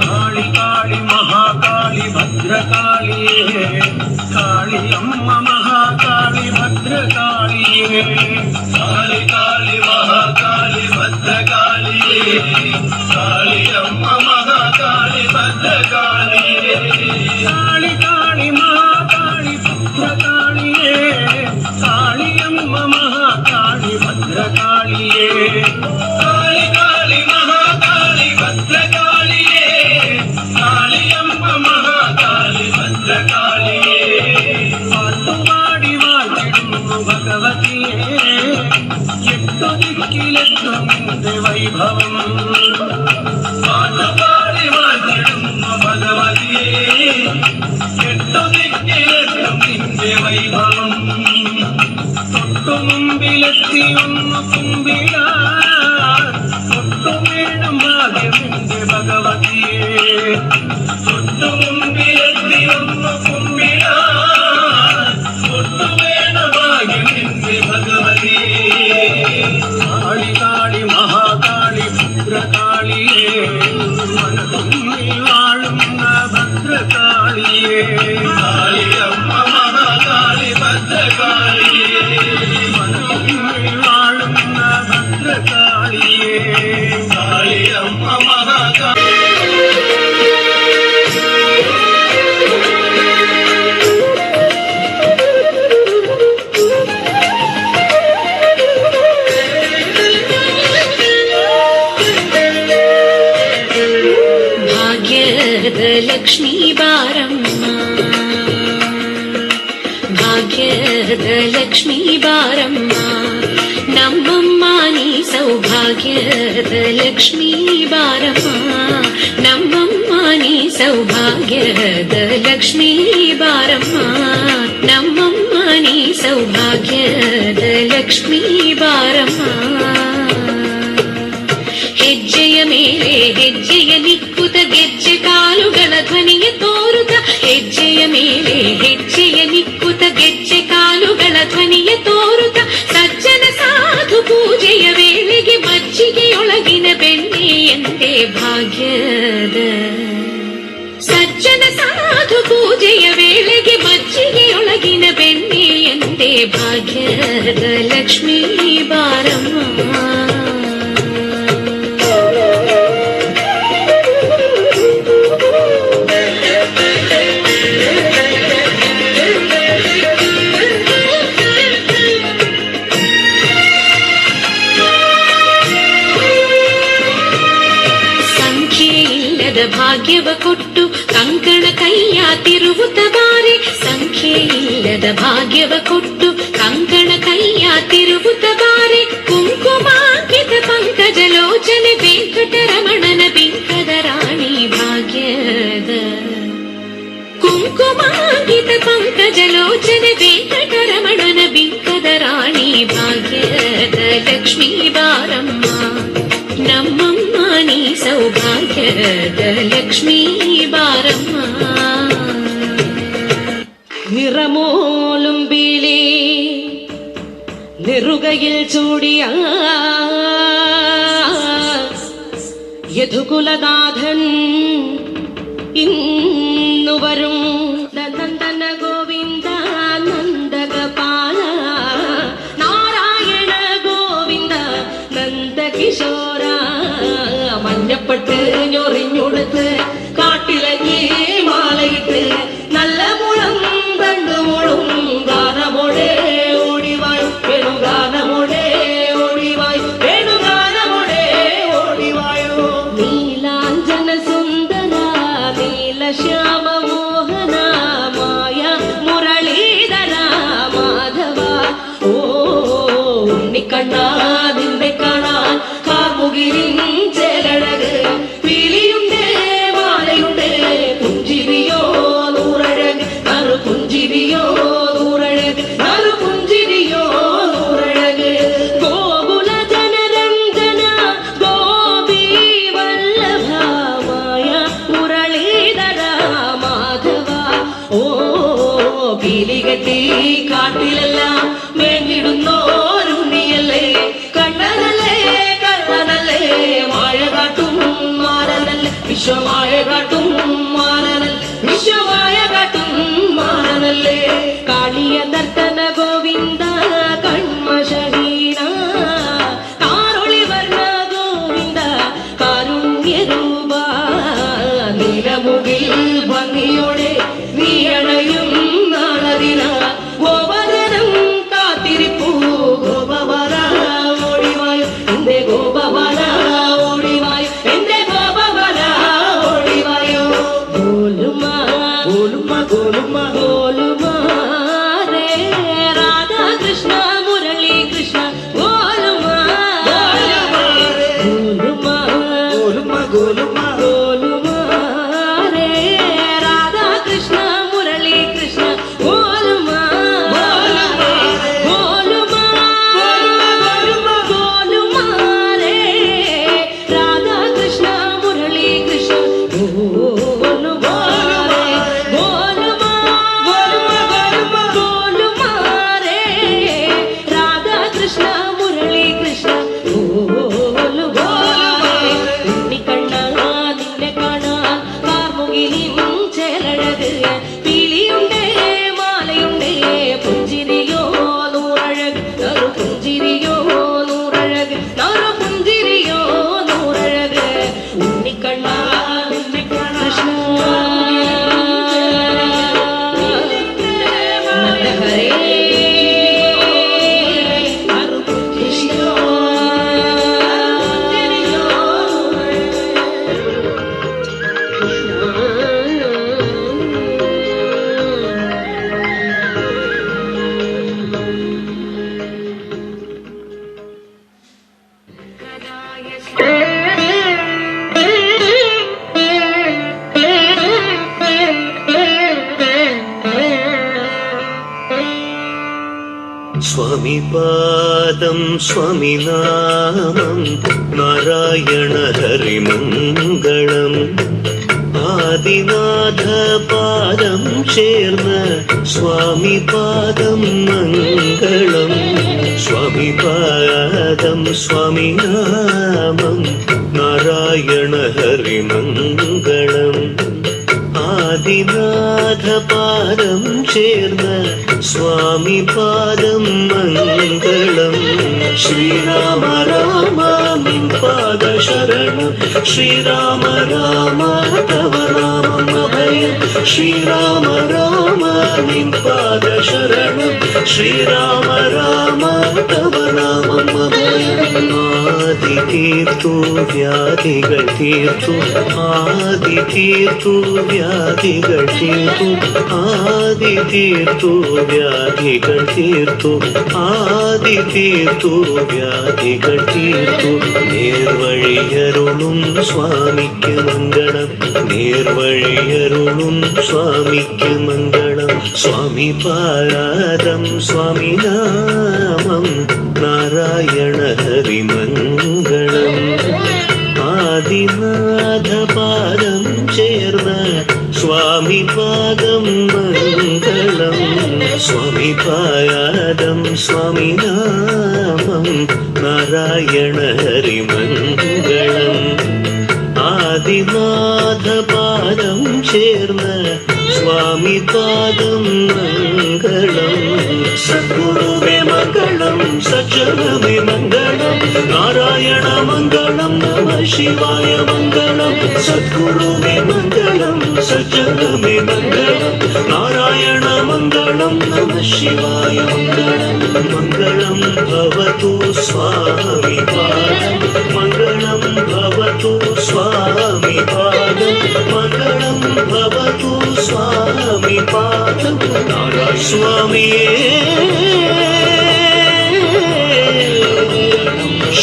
കാളി കാളി മഹാകാളി ഭദ്രകാളിയേ കാളിയമ്മ മഹാകാളി ഭദ്രകാളിയേ കാളി കാളി മഹാകാളി ഭദ്രകാളിയേ കാളിയമ്മ മഹാകാളി ഭദ്രകാളിയേ കാളി കാളി മഹാകാളി ഭദ്രകാളിയേ കാളിയമ്മ മഹാകാളി ഭദ്രകാളിയേ കാളി കാളി മഹാകാളി ഭദ്രകാളിയേ കാളിയമ്മ മഹാകാളി ഭദ്രകാളിയേ പാട്ടുപാടി വാഴ്ത്തിടുന്നു ഭഗവതിയേ എട്ടു ദിക്കിലെത്തും നിന്റെ വൈഭവം പാട്ടുപാടി വാഴ്ത്തിടുന്നു മുമ്പിലെത്തിയൊന്നു കുമ്പിടാൻ തൊട്ടുവേണം ഭാഗ്യമെന്റെ ഭഗവതിയെ. തൊട്ടു മുമ്പിലെത്തിയൊന്നു കുമ്പിടാൻ തൊട്ടുവേണം ഭാഗ്യമെന്റെ ഭഗവതിയെ. കാളി കാളി മഹാകാളി ഭദ്രകാളിയേ, മനതുമ്മിൽ വാഴുന്ന ഭദ്രകാളിയേ. കാളിയമ്മ മഹാകാളി ഭദ്രകാളിയേ, മനതുമ്മിൽ വാഴുന്ന ഭദ്രകാളിയേ. കാളിയമ്മ മഹാകാളി. ಭಾಗ್ಯದ ಲಕ್ಷ್ಮೀ ಬಾರಮ್ಮ, ಭಾಗ್ಯದ ಲಕ್ಷ್ಮೀ ಬಾರಮ್ಮ, ನಮ್ಮಮ್ಮ ನೀ ಸೌಭಾಗ್ಯದ ಲಕ್ಷ್ಮೀ ಬಾರಮ್ಮ, ನಮ್ಮಮ್ಮ ನೀ ಸೌಭಾಗ್ಯದ ಲಕ್ಷ್ಮೀ ಬಾರಮ್ಮ, ನಮ್ಮಮ್ಮ ನೀ ಸೌಭಾಗ್ಯದ ಲಕ್ಷ್ಮೀ ಬಾರಮ್ಮ. ಹೆಜ್ಜೆಯ ಮೇಲೆ ಹೆಜ್ಜೆಯ ನಿಕ್ಕುತ ಗೆಜ್ಜೆ ಕಾಲುಗಳ ಧ್ವನಿಯ ತೋರುತ, ಹೆಜ್ಜೆಯ ಮೇಲೆ ಹೆಜ್ಜೆಯ ನಿಕ್ಕುತ ಗೆಜ್ಜೆ ಕಾಲುಗಳ ಧ್ವನಿಯ ತೋರುತ, ಸಜ್ಜನ ಸಾಧು ಪೂಜೆಯ ವೇಳೆಗೆ ಮಜ್ಜಿಗೆಯೊಳಗಿನ ಬೆಣ್ಣೆಯಂತೆ ಭಾಗ್ಯದ, ಸಜ್ಜನ ಸಾಧು ಪೂಜೆಯ ವೇಳೆಗೆ ಮಜ್ಜಿಗೆಯೊಳಗಿನ ಬೆಣ್ಣೆಯಂತೆ ಭಾಗ್ಯದ ಲಕ್ಷ್ಮೀ ಬಾರಮ್ಮ. ಸಂಖ್ಯೆ ಇಲ್ಲದ ಭಾಗ್ಯವ ಕೊಟ್ಟು ಕಂಕಣ ಕೈಯ ತಿರುವುತ ಬಾರೆ, ಸಂಖ್ಯೆ ಇಲ್ಲದ ಭಾಗ್ಯವ ಕೊಟ್ಟು ಕಂಕಣ ಕೈಯ ತಿರುವುತ ಬಾರೆ, ಕುಂಕುಮಾಂಕಿತ ಪಂಕಜಲೋಚನೆ ವೆಂಕಟರಮಣನ ಬಿಂಕದ ರಾಣಿ ಭಾಗ್ಯದ, ಕುಂಕುಮಾಂಕಿತ ಪಂಕಜಲೋಚನೆ ವೆಂಕಟರಮಣನ ಬಿಂಕದ ರಾಣಿ ಭಾಗ್ಯದ ಲಕ್ಷ್ಮೀ ಬಾರಮ್ಮ, ನಮ್ಮಮ್ಮ ನೀ ಸೌಭಾಗ್ಯದ ಲಕ್ಷ್ಮೀ ಬಾರಮ್ಮ. നിറമോലും പീലി നെറുകയിൽ ചൂടിയ യദുകുലനാഥൻ ഇന്നു വരും. നന്ദന ഗോവിന്ദ നന്ദഗോപാല നാരായണ ഗോവിന്ദ നന്ദകിശോര, മഞ്ഞപ്പെട്ട് ഞൊറിഞ്ഞുടുത്ത് കാട്ടിലങ്ങി മാലയിട്ട് നല്ല മുളം തണ്ടുമുളും ഗാനമോടെ ഓടിവായ് വേണുഗാനമോടെ ഓടിവായ് വേണുഗാനമോടെ ഓടിവായോ. നീലാഞ്ജന സുന്ദര നീലശ്യാമ മോഹന മായ മുരളീധര മാധവ, ഓ ഉണ്ണിക്കണ്ണാ നിന്നെ കാണാൻ കാർമുകിലിൻ ചേലഴക്, പീലിയുണ്ടേ മാലയുണ്ടേ പുഞ്ചിരിയോ നൂറഴക്, നറു പുഞ്ചിരിയോ നൂറഴക്, നറു പുഞ്ചിരിയോ നൂറഴക്. ഗോകുല ജനരഞ്ജന ഗോപി വല്ലഭ മായ മുരളീധര മാധവ, ഓ പീലികെട്ടി കാട്ടിലെല്ലാം മേഞ്ഞിടുന്നോരുണ്ണിയല്ലേ, കണ്ണനല്ലേ കള്ളനല്ലേ മായ കാട്ടും മാരനല്ലേ, വിശ്വമായ കാട്ടും മാരനല്ലേ, വിശ്വമായ കാട്ടും മാരനല്ലേ. കാളിയ നർത്തന ഗോവിന്ദ കൺമഷഹീന കാരൊളി വർണ്ണ ഗോവിന്ദ കാരുണ്യരൂപ, നീലമുകിൽ ഭംഗിയോടെ നീയണയും നാളതിന ഗോപധനം കാത്തിരിപ്പൂ. ഗോപവര ഓടിവായു എന്റെ ഗോപവര ഓടിവായു എന്റെ ഗോപവര ഓടിവായോ. ഗോലുമാ ഗോലുമ ഗോലുമ ഗോലുമാ രേ രാധാകൃഷ്ണ മുരളി കൃഷ്ണ ഗോലുമാ ഗോലുമാ ഗോലുമ ഗോലുമ ഗോലുമാ രേ സ്വാമിപാദം സ്വാമിനാമം നാരായണ ഹരിമംഗളം. ആദിനാഥ പാദം ചേർന്ന സ്വാമിപാദം മംഗളം. സ്വാമിപാദം സ്വാമിനാമം നാരായണ ഹരിമംഗളം. ആദിനാഥപാദം ചേർന്ന സ്വാമിപാദം മംഗളം. ശ്രീരാമ രാമ നിൻ പാദ ശരണം. ശ്രീരാമ രാമ തവ നാമം അഭയം. ശ്രീരാമ രാമ നിൻ പാദ ശരണം. ശ്രീരാമ രാമ തവ നാമം അഭയം. ആദി തീർത്തു വ്യാധികൾ തീർത്തു, ആദി തീർത്തു വ്യാധികൾ തീർത്തു, ആദി തീർത്തു വ്യാധികൾ തീർത്തു, ആദി തീർത്തു വ്യാധികൾ തീർത്തു. നേർവഴിയരുളും സ്വാമിക്ക് മംഗളം. നേർവഴിയരുളും സ്വാമിക്ക് മംഗളം. സ്വാമി പാദം സ്വാമി നാമം നാരായണ ഹരിമംഗളം. ആദിനാഥപാദം ചേർന്ന സ്വാമി പാദം മംഗളം. സ്വാമി പാദം സ്വാമി നാമം നാരായണ ഹരിമംഗളം. ആദിനാഥപാദം ചേർന്ന സ്വാമി പാദം മംഗളം. സദ്ഗുരുവേ മംഗളം, സജ്ജനമേ മംഗളം, നാരായണ മംഗളം, നമ ശിവായ മംഗളം. സദ്ഗുരുവേ മംഗളം, സജ്ജനമേ മംഗളം, നാരായണ മംഗളം, നമ ശിവായ മംഗളം. മംഗളം ഭവതു സ്വാമി പാദം, മംഗളം ഭവതു സ്വാമി പാദം, മംഗളം ഭവതു സ്വാമി പാദം. നാരായണ സ്വാമിയേ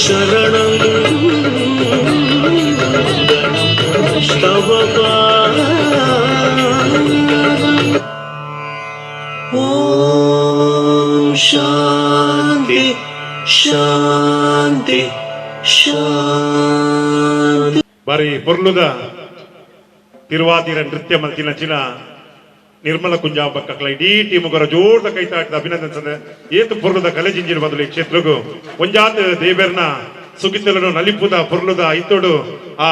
ശരണം തവ പാദം. ഓം ശാന്തി ശാന്തി ശാന്തി. ಬಾರಿ ಪೊರ್ಲುದ ತಿರುವಾತಿರ ನೃತ್ಯ ಮಲ್ತಿನಂಚಿನ ನಿರ್ಮಲ ಕುಂಜಾಂಬಕ್ಕಲ ಇಡೀ ಟೀಮ್ ಗೊರ ಜೋರ್ದ ಕೈತಾಟದ ಅಭಿನಂದನೆ. ಏತು ಪೊರ್ಲುದ ಕಲೆ ಜಿಂಜಿನ ಬದಲು ಈ ಕ್ಷೇತ್ರಗು ಒಂಜಾತ್ ದೇವೆರ್ನ ಸುಗಿತಲನು ನಲಿಪುದ ಪೊರ್ಲುದ ಐತೋಡು ಆ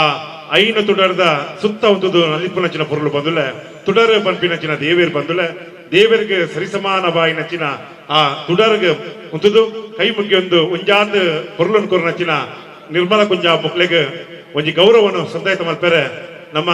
ಐನ ತುಡರ್ದ ಸುತ್ತ ಉಂತುದು ನಲಿಪುನಂಚಿನ ಪೊರ್ಲು ಬಂದುಲೆ. ತುಡರ್ ಪನ್ಪಿನಂಚಿನ ದೇವೇರ್ ಬಂದುಲೆ. ದೇವರಿಗೆ ಸರಿಸಮಾನ ಬಾಯಿನಂಚಿನ ಆ ತುಡರ್ಗ್ ಉಂತುದು ಕೈ ಮುಗಿಯೊಂದು ಒಂಜಾತ್ ಪೊರ್ಲುನ್ ಕೊರ್ನಂಚಿನ ನಿರ್ಮಲ ಕುಂಜ ಮುಕ್ಲೆಗ್ ಒಂಜಿ ಗೌರವನು ಸಂದಾಯತ ಮಲ್ಪೆರೆ ನಮ್ಮ